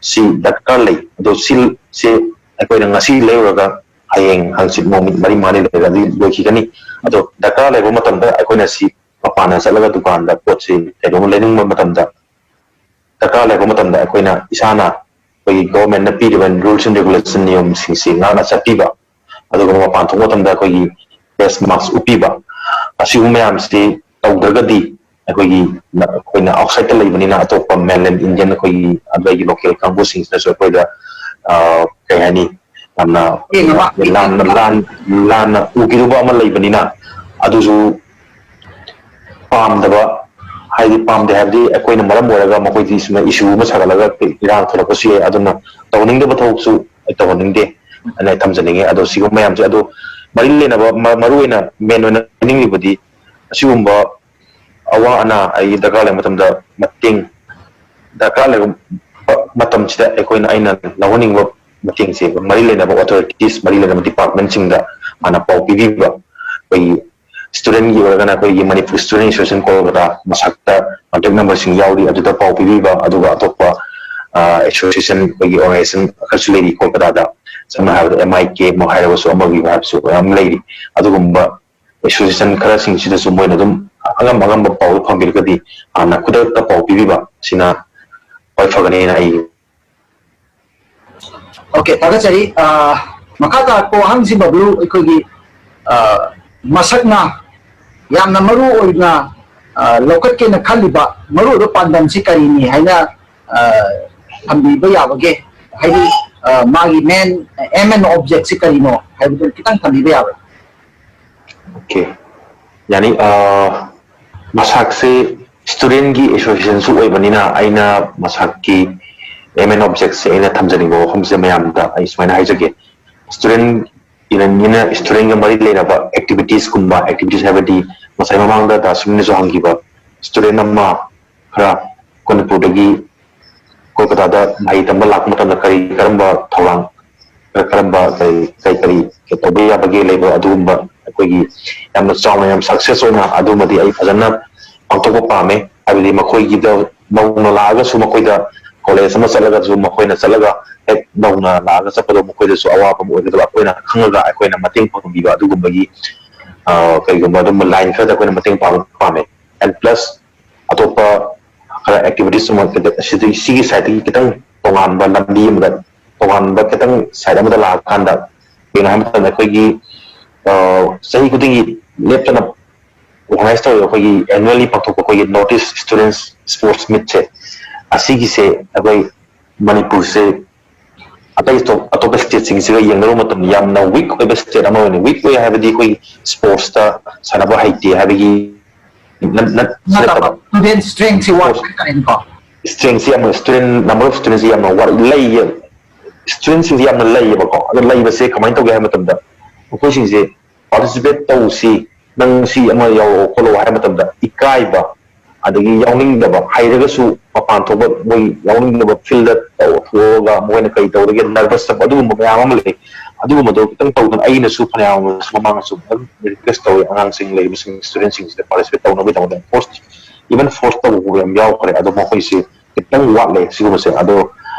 ꯁꯤ ꯗꯔꯀꯥꯔ ꯂꯩ꯫ ꯑꯗꯣ ꯁꯤ, ꯁꯤ ꯑꯩꯈꯣꯏꯅ ꯉꯁꯤ ꯂꯩꯔꯨꯔꯒ ꯍꯌꯦꯡ ꯍꯪꯆꯤꯠ ꯅꯨꯃꯤꯠ ꯃꯔꯤ ꯃꯉꯥꯅꯤ ꯂꯩꯔꯒꯗꯤ ꯂꯣꯏꯈꯤꯒꯅꯤ꯫ ꯑꯗꯣ ꯗꯔꯀꯥꯔ ꯂꯩꯕ ꯃꯇꯝꯗ ꯑꯩꯈꯣꯏꯅ ꯁꯤ ꯃꯄꯥꯟꯗ ꯆꯠꯂꯒ ꯗꯨꯀꯥꯟꯗ ꯄꯣꯠꯁꯤ ꯀꯩꯅꯣꯝꯃ ꯂꯩꯅꯤꯡꯕ ꯃꯇꯝꯗ, ꯗꯔꯀꯥꯔ ꯂꯩꯕ ꯃꯇꯝꯗ ꯑꯩꯈꯣꯏꯅ ꯏꯁꯥꯅ ꯑꯩꯈꯣꯏꯒꯤ ꯒꯣꯚꯔꯟꯃꯦꯟꯠꯅ ꯄꯤꯔꯤꯕ ꯔꯨꯜꯁ ꯑꯦꯟ ꯔꯦꯒꯨꯂꯦꯁꯟ, ꯅꯤꯌꯣꯝꯁꯤꯡꯁꯤ ꯉꯥꯛꯅ ꯆꯠꯄꯤꯕ, ꯑꯗꯨꯒ ꯃꯄꯥꯟ ꯊꯣꯛꯄ ꯃꯇꯝꯗ ꯑꯩꯈꯣꯏꯒꯤ ꯐꯦꯁ ꯃꯥꯛꯁ ꯎꯞꯄꯤꯕ, ꯑꯁꯤꯒꯨꯝꯕ ꯃꯌꯥꯝꯁꯤ ꯇꯧꯗ꯭ꯔꯒꯗꯤ ꯑꯩꯈꯣꯏꯒꯤ, ꯑꯩꯈꯣꯏꯅ ꯑꯥꯎꯠꯁꯥꯏꯗꯠꯇ ꯂꯩꯕꯅꯤꯅ ꯑꯇꯣꯞꯄ ꯃꯦꯟꯂꯦꯟ ꯏꯟꯗꯤꯌꯟ ꯑꯩꯈꯣꯏꯒꯤ ꯑꯗꯨꯋꯥꯏꯒꯤ ꯂꯣꯀꯦꯜ ꯀꯥꯡꯕꯨꯁꯤꯡꯁꯤꯅꯁꯨ ꯑꯩꯈꯣꯏꯗ, ꯑ, ꯀꯩ ꯍꯥꯏꯅꯤ, ꯌꯥꯝꯅ ꯂꯥꯟꯅ ꯂꯥꯟ ꯂꯥꯟꯅ ꯎꯈꯤꯗꯧꯕ ꯑꯃ ꯂꯩꯕꯅꯤꯅ, ꯑꯗꯨꯁꯨ ꯄꯥꯝꯗꯕ, ꯍꯥꯏꯗꯤ ꯄꯥꯝꯗꯦ ꯍꯥꯏꯕꯗꯤ ꯑꯩꯈꯣꯏꯅ ꯃꯔꯝ ꯑꯣꯏꯔꯒ ꯃꯈꯣꯏꯗꯤ ꯁꯨꯃꯥꯏꯅ ꯏꯁꯨ ꯑꯃ ꯁꯥꯒꯠꯂꯒ ꯏꯔꯥꯡ ꯊꯣꯛꯂꯛꯄꯁꯨ ꯌꯥꯏ꯫ ꯑꯗꯨꯅ ꯇꯧꯍꯟꯅꯤꯡꯗꯕ ꯊꯕꯛꯁꯨ ꯑꯩ ꯇꯧꯍꯟꯅꯤꯡꯗꯦ ꯑꯅ ꯑꯩ ꯊꯝꯖꯅꯤꯡꯉꯦ꯫ ꯑꯗꯣ ꯁꯤꯒꯨꯝꯕ ꯃꯌꯥꯝꯁꯦ, ꯑꯗꯣ ꯃꯔꯤ ꯂꯩꯅꯕ ꯃ- ꯃꯔꯨ ꯑꯣꯏꯅ ꯃꯦꯟ ꯑꯣꯏꯅ ꯍꯥꯏꯅꯤꯡꯂꯤꯕꯗꯤ ꯑꯁꯤꯒꯨꯝꯕ ꯑꯋꯥ ꯑꯅꯥ ꯑꯩ ꯗꯔꯀꯥꯔ ꯂꯩꯕ ꯃꯇꯝꯗ ꯃꯇꯦꯡ ꯗꯔꯀꯥꯔ ꯂꯩꯕ ꯃꯇꯝꯁꯤꯗ ꯑꯩꯈꯣꯏꯅ, ꯑꯩꯅ ꯂꯧꯍꯟꯅꯤꯡꯕ ꯃꯇꯦꯡꯁꯦ ꯃꯔꯤ ꯂꯩꯅꯕ ꯑꯣꯊꯣꯔꯤꯇꯤꯁ, ꯃꯔꯤ ꯂꯩꯅꯕ ꯗꯤꯄꯥꯔꯠꯃꯦꯟꯁꯤꯡꯗ ꯍꯥꯟꯅ ꯄꯥꯎ ꯄꯤꯕꯤꯕ꯫ ꯑꯩꯈꯣꯏꯒꯤ ꯁ꯭ꯇꯨꯗꯦꯟꯒꯤ ꯑꯣꯏꯔꯒꯅ ꯑꯩꯈꯣꯏꯒꯤ ꯃꯅꯤꯄꯨꯔ ꯁ꯭ꯇꯨꯗꯦꯟ ꯑꯦꯁꯣꯁꯤꯌꯦꯁꯟ ꯀꯣꯜꯀꯇꯥ ꯃꯁꯥꯛꯇ ꯀꯟꯇꯦꯛ ꯅꯝꯕꯔꯁꯤꯡ ꯌꯥꯎꯔꯤ, ꯑꯗꯨꯗ ꯄꯥꯎ ꯄꯤꯕꯤꯕ꯫ ꯑꯗꯨꯒ ꯑꯇꯣꯞꯄ ꯑꯦꯁꯣꯁꯤꯌꯦꯁꯟ, ꯑꯩꯈꯣꯏꯒꯤ ꯑꯣꯔꯒꯅꯥꯏꯖꯦꯁꯟ ꯈꯔꯁꯨ ꯂꯩꯔꯤ ꯀꯣꯜꯀꯇꯥꯗ, ꯁꯝꯅ ꯍꯥꯏꯔꯕꯗ ꯑꯦꯝ ꯑꯥꯏ ꯀꯦ ꯃꯛ ꯍꯥꯏꯔꯒꯁꯨ, ꯑꯃꯒꯤ ꯍꯥꯏꯕꯁꯨ ꯃꯌꯥꯝ ꯂꯩꯔꯤ꯫ ꯑꯗꯨꯒꯨꯝꯕ ꯑꯦꯁꯣꯁꯤꯌꯦꯁꯟ ꯈꯔꯁꯤꯡꯁꯤꯗꯁꯨ ꯃꯣꯏꯅ ꯑꯗꯨꯝ ꯑꯉꯝ ꯑꯉꯝꯕ ꯄꯥꯎꯗꯨ ꯐꯪꯕꯤꯔꯒꯗꯤ ꯍꯥꯟꯅ ꯈꯨꯗꯛꯇ ꯄꯥꯎ ꯄꯤꯕꯤꯕ ꯁꯤꯅ ꯈ꯭ꯋꯥꯏ ꯐꯒꯅꯤꯅ ꯑꯩ ꯑꯣꯀꯦ, ꯊꯥꯒꯠꯆꯔꯤ꯫ ꯑ, ꯃꯈꯥ ꯇꯥꯔꯛꯄ ꯋꯥꯍꯪꯁꯤ ꯕꯕ꯭ꯂꯨ, ꯑꯩꯈꯣꯏꯒꯤ ꯑ, ꯃꯁꯛꯅ ꯌꯥꯝꯅ ꯃꯔꯨ ꯑꯣꯏꯅ ꯑ, ꯂꯧꯈꯠꯀꯦꯅ ꯈꯜꯂꯤꯕ ꯃꯔꯨ ꯑꯣꯏꯕ ꯄꯥꯟꯗꯝꯁꯤ ꯀꯔꯤꯅꯤ ꯍꯥꯏꯅ ꯑ, ꯊꯝꯕꯤꯕ ꯌꯥꯕꯒꯦ? ꯍꯥꯏꯗꯤ ꯑ, ꯃꯥꯒꯤ ꯃꯦꯟ ꯑꯦꯝ ꯑꯦꯟ ꯑꯣꯕꯖꯦꯛꯁꯤ ꯀꯔꯤꯅꯣ ꯍꯥꯏꯕꯗꯨ ꯈꯤꯇꯪ ꯊꯝꯕꯤꯕ ꯌꯥꯕ꯭ꯔꯥ? ꯑꯣꯀꯦ, ꯌꯥꯅꯤ꯫ ꯑ, ꯃꯁꯥꯛꯁꯦ ꯁ꯭ꯇꯨꯗꯦꯟꯒꯤ ꯑꯦꯁꯣꯁꯤꯌꯦꯁꯟꯁꯨ ꯑꯣꯏꯕꯅꯤꯅ ꯑꯩꯅ ꯃꯁꯥꯛꯀꯤ ꯑꯦꯝ ꯑꯦꯟ ꯑꯣꯕꯖꯦꯛꯁꯦ ꯑꯩꯅ ꯊꯝꯖꯅꯤꯡꯕ ꯋꯥꯐꯝꯁꯦ ꯃꯌꯥꯝꯗ ꯑꯩ ꯁꯨꯃꯥꯏꯅ ꯍꯥꯏꯖꯒꯦ꯫ ꯁ꯭ꯇꯨꯗꯦꯟ ꯏꯚꯦꯟꯠꯅꯤꯅ ꯁ꯭ꯇꯨꯗꯦꯟꯒ ꯃꯔꯤ ꯂꯩꯅꯕ ꯑꯦꯛꯇꯤꯚꯤꯇꯤꯁꯀꯨꯝꯕ, ꯑꯦꯛꯇꯤꯚꯤꯇꯤꯁ ꯍꯥꯏꯕꯗꯤ ꯉꯁꯥꯏ ꯃꯃꯥꯡꯗ ꯗꯥ ꯁꯨꯅꯤꯜꯅꯁꯨ ꯍꯪꯈꯤꯕ ꯁ꯭ꯇꯨꯗꯦꯟ ꯑꯃ ꯈꯔ ꯃꯅꯤꯄꯨꯔꯗꯒꯤ ꯀꯣꯜꯀꯇꯥꯗ ꯃꯍꯩ ꯇꯝꯕ ꯂꯥꯛꯄ ꯃꯇꯝꯗ ꯀꯔꯤ ꯀꯔꯝꯕ ꯊꯧꯔꯥꯡ, ꯀꯔꯝꯕ ꯀꯔꯤ ꯀꯔꯤ ꯀꯔꯤ ꯇꯧꯕ ꯌꯥꯕꯒꯦ ꯂꯩꯕ ꯑꯗꯨꯒꯨꯝꯕ ꯑꯩꯈꯣꯏꯒꯤ ꯌꯥꯝꯅ ꯆꯥꯎꯅ ꯌꯥꯝ ꯁꯛꯁꯦꯁ ꯑꯣꯏꯅ ꯑꯗꯨꯃꯗꯤ ꯑꯩ ꯐꯖꯅ ꯄꯥꯡꯊꯣꯛꯄ ꯄꯥꯝꯃꯦ꯫ ꯍꯥꯏꯕꯗꯤ ꯃꯈꯣꯏꯒꯤꯗ ꯅꯧꯅ ꯂꯥꯛꯑꯒꯁꯨ ꯃꯈꯣꯏꯗ ꯀꯣꯂꯦꯖ ꯑꯃ ꯆꯠꯂꯒꯁꯨ ꯃꯈꯣꯏꯅ ꯆꯠꯂꯒ ꯍꯦꯛ ꯅꯧꯅ ꯂꯥꯛꯑꯒ ꯆꯠꯄꯗꯣ ꯃꯈꯣꯏꯗꯁꯨ ꯑꯋꯥꯕ ꯑꯃ ꯑꯣꯏꯒꯗꯕ ꯑꯩꯈꯣꯏꯅ ꯈꯪꯉꯒ ꯑꯩꯈꯣꯏꯅ ꯃꯇꯦꯡ ꯄꯥꯡꯕꯤꯕ ꯑꯗꯨꯒꯨꯝꯕꯒꯤ ꯑ, ꯀꯩꯒꯨꯝꯕ ꯑꯗꯨꯝꯕ ꯂꯥꯏꯟ ꯈꯔꯗ ꯑꯩꯈꯣꯏꯅ ꯃꯇꯦꯡ ꯄꯥꯡꯕ ꯄꯥꯝꯃꯦ꯫ ꯑꯦꯟ ꯄ꯭ꯂꯁ ꯑꯇꯣꯞꯄ ꯈꯔ ꯑꯦꯛꯇꯤꯚꯤꯇꯤꯁ ꯑꯃ ꯁꯤꯗꯒꯤ ꯁꯤꯒꯤ ꯁꯥꯏꯠꯇꯒꯤ ꯈꯤꯇꯪ ꯇꯣꯉꯥꯟꯕ ꯂꯝꯕꯤ ꯑꯃꯗ ꯇꯣꯉꯥꯟꯕ ꯈꯤꯇꯪ ꯁꯥꯏꯠ ꯑꯃꯗ ꯂꯥꯛꯑꯀꯥꯟꯗ ꯀꯩꯅꯣ ꯍꯥꯏꯕ ꯃꯇꯝꯗ ꯑꯩꯈꯣꯏꯒꯤ ꯑ, ꯆꯍꯤ ꯈꯨꯗꯤꯡꯒꯤ ꯂꯦꯞꯇꯅ ꯑꯣꯔꯒꯅꯥꯏꯁ ꯇꯧꯔꯤꯕ ꯑꯩꯈꯣꯏꯒꯤ ꯑꯦꯅꯨꯋꯦꯜꯂꯤ ꯄꯥꯡꯊꯣꯛꯄ ꯑꯩꯈꯣꯏꯒꯤ ꯅꯣꯔꯠ ꯏꯁ ꯁ꯭ꯇꯨꯗꯦꯟꯠꯁ ꯁ꯭ꯄꯣꯔꯠꯁ ꯃꯤꯠꯁꯦ ꯑꯁꯤꯒꯤꯁꯦ ꯑꯩꯈꯣꯏ ꯃꯅꯤꯄꯨꯔꯁꯦ ꯑꯇꯩ ꯑꯇꯣꯞ- ꯑꯇꯣꯞꯄ ꯁ꯭ꯇꯦꯠꯁꯤꯡꯁꯤꯒ ꯌꯦꯡꯅꯔꯨꯕ ꯃꯇꯝꯗ ꯌꯥꯝꯅ ꯋꯤꯛ ꯑꯣꯏꯕ ꯁ꯭ꯇꯦꯠ ꯑꯃ ꯑꯣꯏꯅ, ꯋꯤꯛ ꯑꯣꯏ ꯍꯥꯏꯕꯗꯤ ꯑꯩꯈꯣꯏ ꯁ꯭ꯄꯣꯔꯠꯁꯇ ꯁꯥꯟꯅꯕ ꯍꯩꯇꯦ ꯍꯥꯏꯕꯒꯤ ꯅꯠ- ꯅꯠ- ꯅꯠꯇꯕ, ꯅꯠꯇꯕ꯫ Student strengthꯁꯤ ꯋꯥꯠꯄ ꯍꯥꯏꯇꯥꯔꯦꯅꯦꯀꯣ꯫ ꯁ꯭ꯇ꯭ꯔꯦꯡꯁꯤ ꯌꯥꯝꯅ, ꯁ꯭ꯇꯨꯗꯦꯟ ꯅꯝꯕꯔ ꯑꯣꯐ ꯁ꯭ꯇꯨꯗꯦꯟꯁꯤ ꯌꯥꯝꯅ ꯋꯥꯠ ꯂꯩꯌꯦ꯫ ꯁ꯭ꯇꯨꯗꯦꯟꯁꯤꯡꯁꯤ ꯌꯥꯝꯅ ꯂꯩꯌꯦꯕꯀꯣ꯫ ꯑꯗꯣ ꯂꯩꯕꯁꯦ ꯀꯃꯥꯏꯅ ꯇꯧꯒꯦ ꯍꯥꯏꯕ ꯃꯇꯝꯗ, ꯃꯈꯣꯏꯁꯤꯡꯁꯦ ꯄꯥꯔꯇꯤꯁꯤꯄꯦꯠ ꯇꯧꯁꯤ, ꯅꯪ ꯁꯤ ꯑꯃ ꯌꯥꯎꯔꯛꯑꯣ ꯈꯣꯠꯂꯣ ꯍꯥꯏꯕ ꯃꯇꯝꯗ ꯏꯀꯥꯏꯕ, ꯑꯗꯒꯤ ꯌꯥꯎꯅꯤꯡꯗꯕ, ꯍꯩꯔꯒꯁꯨ ꯃꯄꯥꯟ ꯊꯣꯛꯄ ꯃꯣꯏ ꯌꯥꯎꯅꯤꯡꯗꯕ, ꯐꯤꯜꯗ ꯊꯣꯛꯑꯒ ꯃꯣꯏꯅ ꯀꯔꯤ ꯇꯧꯔꯒꯦ, ꯅꯔꯚꯁ ꯆꯠꯄ, ꯑꯗꯨꯒꯨꯝꯕ ꯃꯌꯥꯝ ꯑꯃ ꯂꯩ꯫ ꯑꯗꯨꯒꯨꯝꯕꯗꯣ ꯈꯤꯇꯪ ꯇꯧꯗꯅ ꯑꯩꯅꯁꯨ ꯐꯅꯌꯥꯝ ꯑꯃꯁꯨ ꯃꯃꯥꯡꯗꯁꯨ ꯑꯗꯨꯝ ꯔꯤꯀ꯭ꯋꯦꯁ ꯇꯧꯋꯤ ꯑꯉꯥꯡꯁꯤꯡ ꯂꯩꯔꯤꯕꯁꯤꯡ, ꯁ꯭ꯇꯨꯗꯦꯟꯁꯤꯡꯁꯤꯗ ꯄꯥꯔꯇꯤꯁꯤꯄꯦꯠ ꯇꯧꯅꯕꯒꯤꯗꯃꯛꯇ꯫ ꯐꯣꯔꯁ, ꯏꯚꯟ ꯐꯣꯔꯁ ꯇꯧꯕ ꯐꯥꯎꯕ ꯌꯥꯝ ꯌꯥꯎꯈ꯭ꯔꯦ꯫ ꯑꯗꯣ ꯃꯈꯣꯏꯁꯦ ꯈꯤꯇꯪ ꯋꯥꯠꯂꯦ ꯁꯤꯒꯨꯝꯕꯁꯦ꯫ ꯑꯗꯣ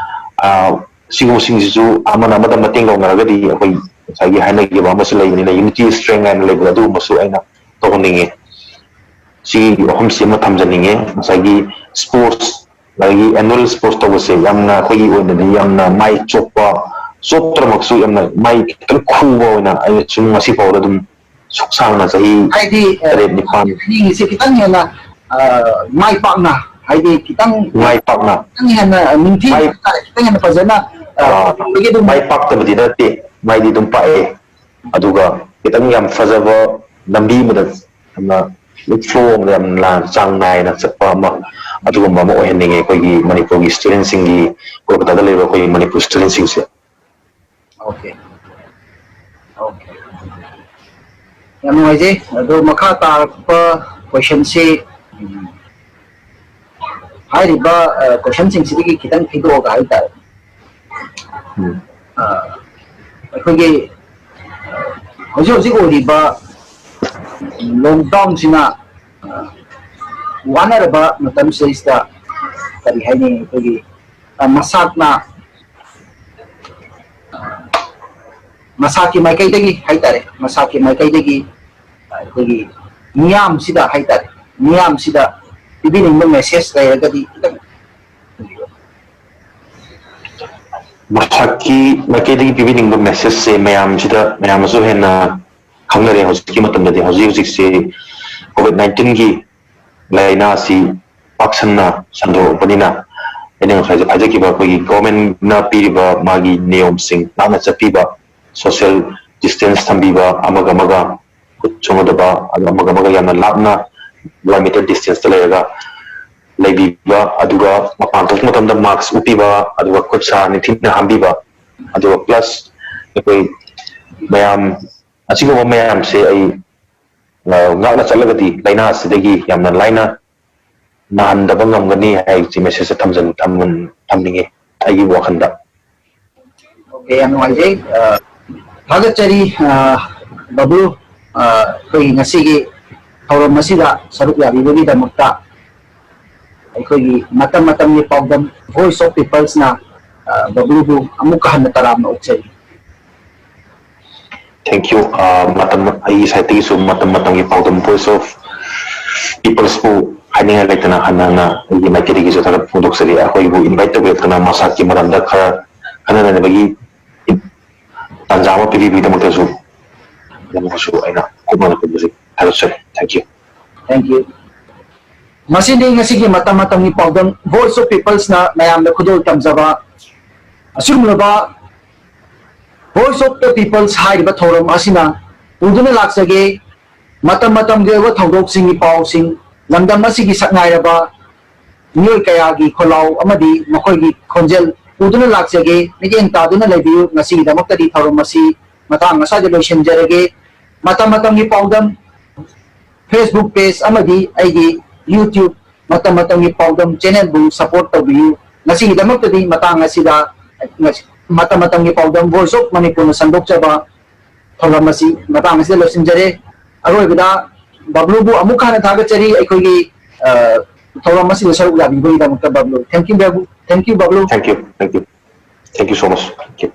ꯑ, ꯁꯤꯒꯨꯝꯕꯁꯤꯡꯁꯤꯁꯨ ꯑꯃꯅ ꯑꯃꯗ ꯃꯇꯦꯡ ꯂꯧꯅꯔꯒꯗꯤ, ꯑꯩꯈꯣꯏ ꯉꯁꯥꯏꯒꯤ ꯍꯥꯏꯅꯈꯤꯕ ꯑꯃꯁꯨ ꯂꯩꯕꯅꯤꯅ, ꯌꯨꯅꯤꯇꯤ ꯁ꯭ꯇ꯭ꯔꯦꯡ ꯍꯥꯏꯅ ꯂꯩꯕꯗꯣ, ꯑꯗꯨꯒꯨꯝꯕꯁꯨ ꯑꯩꯅ ꯇꯧꯍꯟꯅꯤꯡꯉꯤ꯫ ꯁꯤꯒꯤ ꯋꯥꯐꯝꯁꯤ ꯑꯃ ꯊꯝꯖꯅꯤꯡꯉꯦ꯫ ꯉꯁꯥꯏꯒꯤ ꯁ꯭ꯄꯣꯔꯠꯁ, ꯑꯗꯒꯤ ꯑꯦꯅꯨꯋꯦꯜ ꯁ꯭ꯄꯣꯔꯠꯁ ꯇꯧꯕꯁꯦ ꯌꯥꯝꯅ ꯑꯩꯈꯣꯏꯒꯤ ꯑꯣꯏꯅꯗꯤ ꯌꯥꯝꯅ ꯃꯥꯏ ꯆꯣꯞꯄ, ꯆꯣꯞꯇ꯭ꯔꯃꯛꯁꯨ ꯌꯥꯝꯅ ꯃꯥꯏ ꯈꯤꯇꯪ ꯈꯨꯕ ꯑꯣꯏꯅ ꯑꯩꯅ ꯁꯨꯝ ꯉꯁꯤ ꯐꯥꯎꯗ ꯑꯗꯨꯝ ꯁꯨꯛ ꯁꯥꯡꯅ ꯆꯍꯤ ꯍꯥꯏꯗꯤ ꯑ, ꯇꯔꯦꯠ ꯅꯤꯄꯥꯟ ꯍꯥꯏꯅꯤꯡꯉꯤꯁꯦ ꯈꯤꯇꯪ ꯍꯦꯟꯅ ꯑ, ꯃꯥꯏ ꯄꯥꯛꯅ, ꯍꯥꯏꯗꯤ ꯈꯤꯇꯪ ꯃꯥꯏ ꯄꯥꯛꯅ ꯈꯤꯇꯪ ꯍꯦꯟꯅ ꯅꯤꯡꯊꯤꯅ ꯃꯥꯏ- ꯍꯥꯏꯇꯥꯔꯦ, ꯈꯤꯇꯪ ꯍꯦꯟꯅ ꯐꯖꯅ ꯑ, ꯑ, ꯇꯧꯕꯒꯤ ꯑꯗꯨꯝ ꯃꯥꯏ ꯄꯥꯛꯇꯕꯗꯤ ꯅꯠꯇꯦ, ꯃꯥꯏꯗꯤ ꯑꯗꯨꯝ ꯄꯥꯛꯑꯦ꯫ ꯑꯗꯨꯒ ꯈꯤꯇꯪ ꯌꯥꯝ ꯐꯖꯕ ꯂꯝꯕꯤ ꯑꯃꯗ ꯌꯥꯝꯅ ꯐ꯭ꯂꯣ ꯑꯃꯗ ꯌꯥꯝꯅ ꯆꯥꯡ ꯅꯥꯏꯅ ꯆꯠꯄ ꯑꯃ, ꯑꯗꯨꯒꯨꯝꯕ ꯑꯃ ꯑꯣꯏꯍꯟꯅꯤꯡꯉꯦ ꯑꯩꯈꯣꯏꯒꯤ ꯃꯅꯤꯄꯨꯔꯒꯤ ꯁ꯭ꯇꯨꯗꯦꯟꯁꯤꯡꯒꯤ, ꯀꯣꯜꯀꯇꯥꯗ ꯂꯩꯕ ꯑꯩꯈꯣꯏꯒꯤ ꯃꯅꯤꯄꯨꯔ ꯁ꯭ꯇꯨꯗꯦꯟꯁꯤꯡꯁꯦ꯫ ꯑꯣꯀꯦ, ꯑꯣꯀꯦ, ꯌꯥꯝ ꯅꯨꯡꯉꯥꯏꯖꯩ꯫ ꯑꯗꯣ ꯃꯈꯥ ꯇꯥꯔꯛꯄ ꯀꯣꯏꯁꯟꯁꯤ, ꯎꯝ, ꯍꯥꯏꯔꯤꯕ ꯀꯣꯏꯁꯟꯁꯤꯡꯁꯤꯗꯒꯤ ꯈꯤꯇꯪ ꯊꯩꯗꯣꯛꯑꯒ ꯍꯥꯏꯇꯥꯔꯦ, ꯎꯝ꯫ ꯑ, ꯑꯩꯈꯣꯏꯒꯤ ꯍꯧꯖꯤꯛ ꯍꯧꯖꯤꯛ ꯑꯣꯏꯔꯤꯕ ꯂꯣꯛꯗꯥꯎꯟꯁꯤꯅ, ꯑ, ꯋꯥꯅꯔꯕ ꯃꯇꯝꯁꯤꯗꯩꯁꯤꯗ ꯀꯔꯤ ꯍꯥꯏꯅꯤ, ꯑꯩꯈꯣꯏꯒꯤ, ꯑ, ꯃꯁꯥꯛꯅ, ꯑ, ꯃꯁꯥꯛꯀꯤ ꯃꯥꯏꯀꯩꯗꯒꯤ ꯍꯥꯏꯇꯥꯔꯦ, ꯃꯁꯥꯛꯀꯤ ꯃꯥꯏꯀꯩꯗꯒꯤ ꯑꯩꯈꯣꯏꯒꯤ ꯃꯤꯌꯥꯝꯁꯤꯗ ꯍꯥꯏꯇꯥꯔꯦ, ꯃꯤꯌꯥꯝꯁꯤꯗ ꯄꯤꯕꯤꯅꯤꯡꯕ ꯃꯦꯁꯦꯖ ꯂꯩꯔꯒꯗꯤ ꯈꯤꯇꯪ ꯊꯝꯕꯤꯌꯨ꯫ ꯃꯁꯥꯛꯀꯤ ꯃꯥꯏꯀꯩꯗꯒꯤ ꯄꯤꯕꯤꯅꯤꯡꯕ ꯃꯦꯁꯦꯖꯁꯦ ꯃꯌꯥꯝꯁꯤꯗ, ꯃꯌꯥꯝꯅꯁꯨ ꯍꯦꯟꯅ ꯈꯪꯅꯔꯦ ꯍꯧꯖꯤꯛꯀꯤ ꯃꯇꯝꯗꯗꯤ꯫ ꯍꯧꯖꯤꯛ ꯍꯧꯖꯤꯛꯁꯤ ꯀꯣꯚꯤꯗ ꯅꯥꯏꯟꯇꯤꯟꯒꯤ ꯂꯥꯏꯅꯥꯁꯤ ꯄꯥꯛꯁꯟꯅ ꯁꯟꯗꯣꯔꯛꯄꯅꯤꯅ, ꯑꯩꯅ ꯉꯁꯥꯏꯁꯨ ꯍꯥꯏꯖꯈꯤꯕ ꯑꯩꯈꯣꯏꯒꯤ ꯒꯣꯔꯃꯦꯟꯅ ꯄꯤꯔꯤꯕ ꯃꯥꯒꯤ ꯅꯤꯌꯣꯝꯁꯤꯡ ꯉꯥꯛꯅ ꯆꯠꯄꯤꯕ, ꯁꯣꯁꯤꯌꯦꯜ ꯗꯤꯁꯇꯦꯟꯁ ꯊꯝꯕꯤꯕ, ꯑꯃꯒ ꯑꯃꯒ ꯈꯨꯠ ꯁꯣꯛꯅꯗꯕ, ꯑꯗꯨ ꯑꯃꯒ ꯑꯃꯒ ꯌꯥꯝꯅ ꯂꯥꯞꯅ ꯋꯥꯟ ꯃꯤꯇꯔ ꯗꯤꯁꯇꯦꯟꯁꯇ ꯂꯩꯔꯒ ꯂꯩꯕꯤꯕ, ꯑꯗꯨꯒ ꯃꯄꯥꯟ ꯊꯣꯛꯄ ꯃꯇꯝꯗ ꯃꯥꯛꯁ ꯎꯞꯄꯤꯕ, ꯑꯗꯨꯒ ꯈꯨꯠ ꯁꯥ ꯅꯤꯡꯊꯤꯅ ꯍꯥꯝꯕꯤꯕ, ꯑꯗꯨꯒ ꯄ꯭ꯂꯁ ꯑꯩꯈꯣꯏ ꯃꯌꯥꯝ ꯑꯁꯤꯒꯨꯝꯕ ꯃꯌꯥꯝꯁꯦ ꯑꯩ ꯉꯥꯛꯅ ꯆꯠꯂꯒꯗꯤ ꯂꯥꯏꯅꯥ ꯑꯁꯤꯗꯒꯤ ꯌꯥꯝꯅ ꯂꯥꯏꯅ ꯅꯥꯍꯟꯗꯕ ꯉꯝꯒꯅꯤ ꯍꯥꯏꯕꯁꯤ ꯃꯦꯁꯦꯖꯇ ꯊꯝꯖꯟ- ꯊꯝꯃꯟ- ꯊꯝꯅꯤꯡꯉꯤ ꯑꯩꯒꯤ ꯋꯥꯈꯜꯗ꯫ ꯑꯣꯀꯦ, ꯌꯥꯝ ꯅꯨꯡꯉꯥꯏꯖꯩ꯫ ꯑ, ꯊꯥꯒꯠꯆꯔꯤ, ꯑ, ꯕꯕ꯭ꯂꯨ, ꯑ, ꯑꯩꯈꯣꯏꯒꯤ ꯉꯁꯤꯒꯤ ꯊꯧꯔꯝ ꯑꯁꯤꯗ ꯁꯔꯨꯛ ꯌꯥꯕꯤꯕꯒꯤꯗꯃꯛꯇ꯫ ꯑꯩꯈꯣꯏꯒꯤ ꯃꯇꯝ ꯃꯇꯝꯒꯤ ꯄꯥꯎꯗꯝ Voice of Peopleꯁꯅ, ꯑ, ꯕꯕ꯭ꯂꯨꯕꯨ ꯑꯃꯨꯛꯀ ꯍꯟꯅ ꯇꯔꯥꯝꯅ ꯑꯣꯛꯆꯔꯤ꯫ Thank you. ꯑ, ꯃꯇꯝ ꯑꯩꯒꯤ ꯁꯥꯏꯠꯇꯒꯤꯁꯨ ꯃꯇꯝ ꯃꯇꯝꯒꯤ ꯄꯥꯎꯗꯝ Voice of Peoplesꯄꯨ ꯍꯥꯏꯅꯤꯡꯉꯥꯏ ꯂꯩꯇꯅ ꯍꯟꯅ ꯍꯟꯅ ꯑꯩꯒꯤ ꯃꯥꯏꯀꯩꯗꯒꯤꯁꯨ ꯊꯥꯒꯠꯄ ꯐꯣꯡꯗꯣꯛꯆꯔꯤ꯫ ꯑꯩꯈꯣꯏꯕꯨ ꯏꯟꯚꯥꯏꯠ ꯇꯧꯕꯤꯔꯛꯇꯅ ꯃꯁꯥꯛꯀꯤ ꯃꯔꯝꯗ ꯈꯔ ꯈꯟꯅ ꯅꯩꯅꯕꯒꯤ ꯇꯥꯟꯖꯥ ꯑꯃ ꯄꯤꯕꯤꯕꯒꯤꯗꯃꯛꯇꯁꯨ ꯅꯪꯕꯨꯁꯨ ꯑꯩꯅ ꯀꯨꯞꯅ ꯈꯨꯝꯕꯁꯤ ꯊꯥꯒꯠꯆꯔꯤ꯫ Thank you. Thank you. ꯃꯁꯤꯅꯤ ꯉꯁꯤꯒꯤ ꯃꯇꯝ ꯃꯇꯝꯒꯤ ꯄꯥꯎꯗꯝ Voice of Peoplesꯅ ꯃꯌꯥꯝꯗ ꯈꯨꯗꯣꯜ ꯇꯝꯖꯕ ꯑꯁꯤꯒꯨꯝꯂꯕ Voice of the Peoples ꯍꯥꯏꯔꯤꯕ ꯊꯧꯔꯝ ꯑꯁꯤꯅ ꯄꯨꯗꯨꯅ ꯂꯥꯛꯆꯒꯦ꯫ ꯃꯇꯝ ꯃꯇꯝꯒꯤ ꯑꯣꯏꯕ ꯊꯧꯗꯣꯛꯁꯤꯡꯒꯤ ꯄꯥꯎꯁꯤꯡ, ꯂꯝꯗꯝ ꯑꯁꯤꯒꯤ ꯁꯛꯅꯥꯏꯔꯕ ꯃꯤꯑꯣꯏ ꯀꯌꯥꯒꯤ ꯈꯣꯜꯂꯥꯎ ꯑꯃꯗꯤ ꯃꯈꯣꯏꯒꯤ ꯈꯣꯟꯖꯦꯜ ꯄꯨꯗꯨꯅ ꯂꯥꯛꯆꯒꯦ꯫ ꯃꯤꯠꯌꯦꯡ ꯇꯥꯗꯨꯅ ꯂꯩꯕꯤꯌꯨ꯫ ꯉꯁꯤꯒꯤꯗꯃꯛꯇꯗꯤ ꯊꯧꯔꯝ ꯑꯁꯤ ꯃꯇꯥꯡ ꯑꯁ꯭ꯋꯥꯏꯗ ꯂꯣꯏꯁꯤꯟꯖꯔꯒꯦ꯫ ꯃꯇꯝ ꯃꯇꯝꯒꯤ ꯄꯥꯎꯗꯝ Facebook page ꯑꯃꯗꯤ ꯑꯩꯒꯤ YouTube ꯃꯇꯝ ꯃꯇꯝꯒꯤ ꯄꯥꯎꯗꯝ channelꯕꯨ support ꯇꯧꯕꯤꯌꯨ꯫ ꯉꯁꯤꯒꯤꯗꯃꯛꯇꯗꯤ ꯃꯇꯥꯡ ꯑꯁꯤꯗ ꯃꯇꯝ ꯃꯇꯝꯒꯤ ꯄꯥꯎꯗꯝ Voice of ꯃꯅꯤꯄꯨꯔꯅ ꯁꯟꯗꯣꯛꯆꯕ ꯊꯧꯔꯝ ꯑꯁꯤ ꯃꯇꯥꯡ ꯑꯁꯤꯗ ꯂꯣꯏꯁꯤꯟꯖꯔꯦ꯫ ꯑꯔꯣꯏꯕꯗ ꯕꯕ꯭ꯂꯨꯕꯨ ꯑꯃꯨꯛ ꯍꯟꯅ ꯊꯥꯒꯠꯆꯔꯤ, ꯑꯩꯈꯣꯏꯒꯤ, ꯑ, ꯊꯧꯔꯝ ꯑꯁꯤꯗ ꯁꯔꯨꯛ ꯌꯥꯕꯤꯕꯒꯤꯗꯃꯛꯇ ꯕꯕ꯭ꯂꯨ꯫ Thank you, ꯕꯕ꯭ꯂꯨ꯫ Thank you, ꯕꯕ꯭ꯂꯨ꯫ Thank you. Thank you. Thank you so much. Thank you.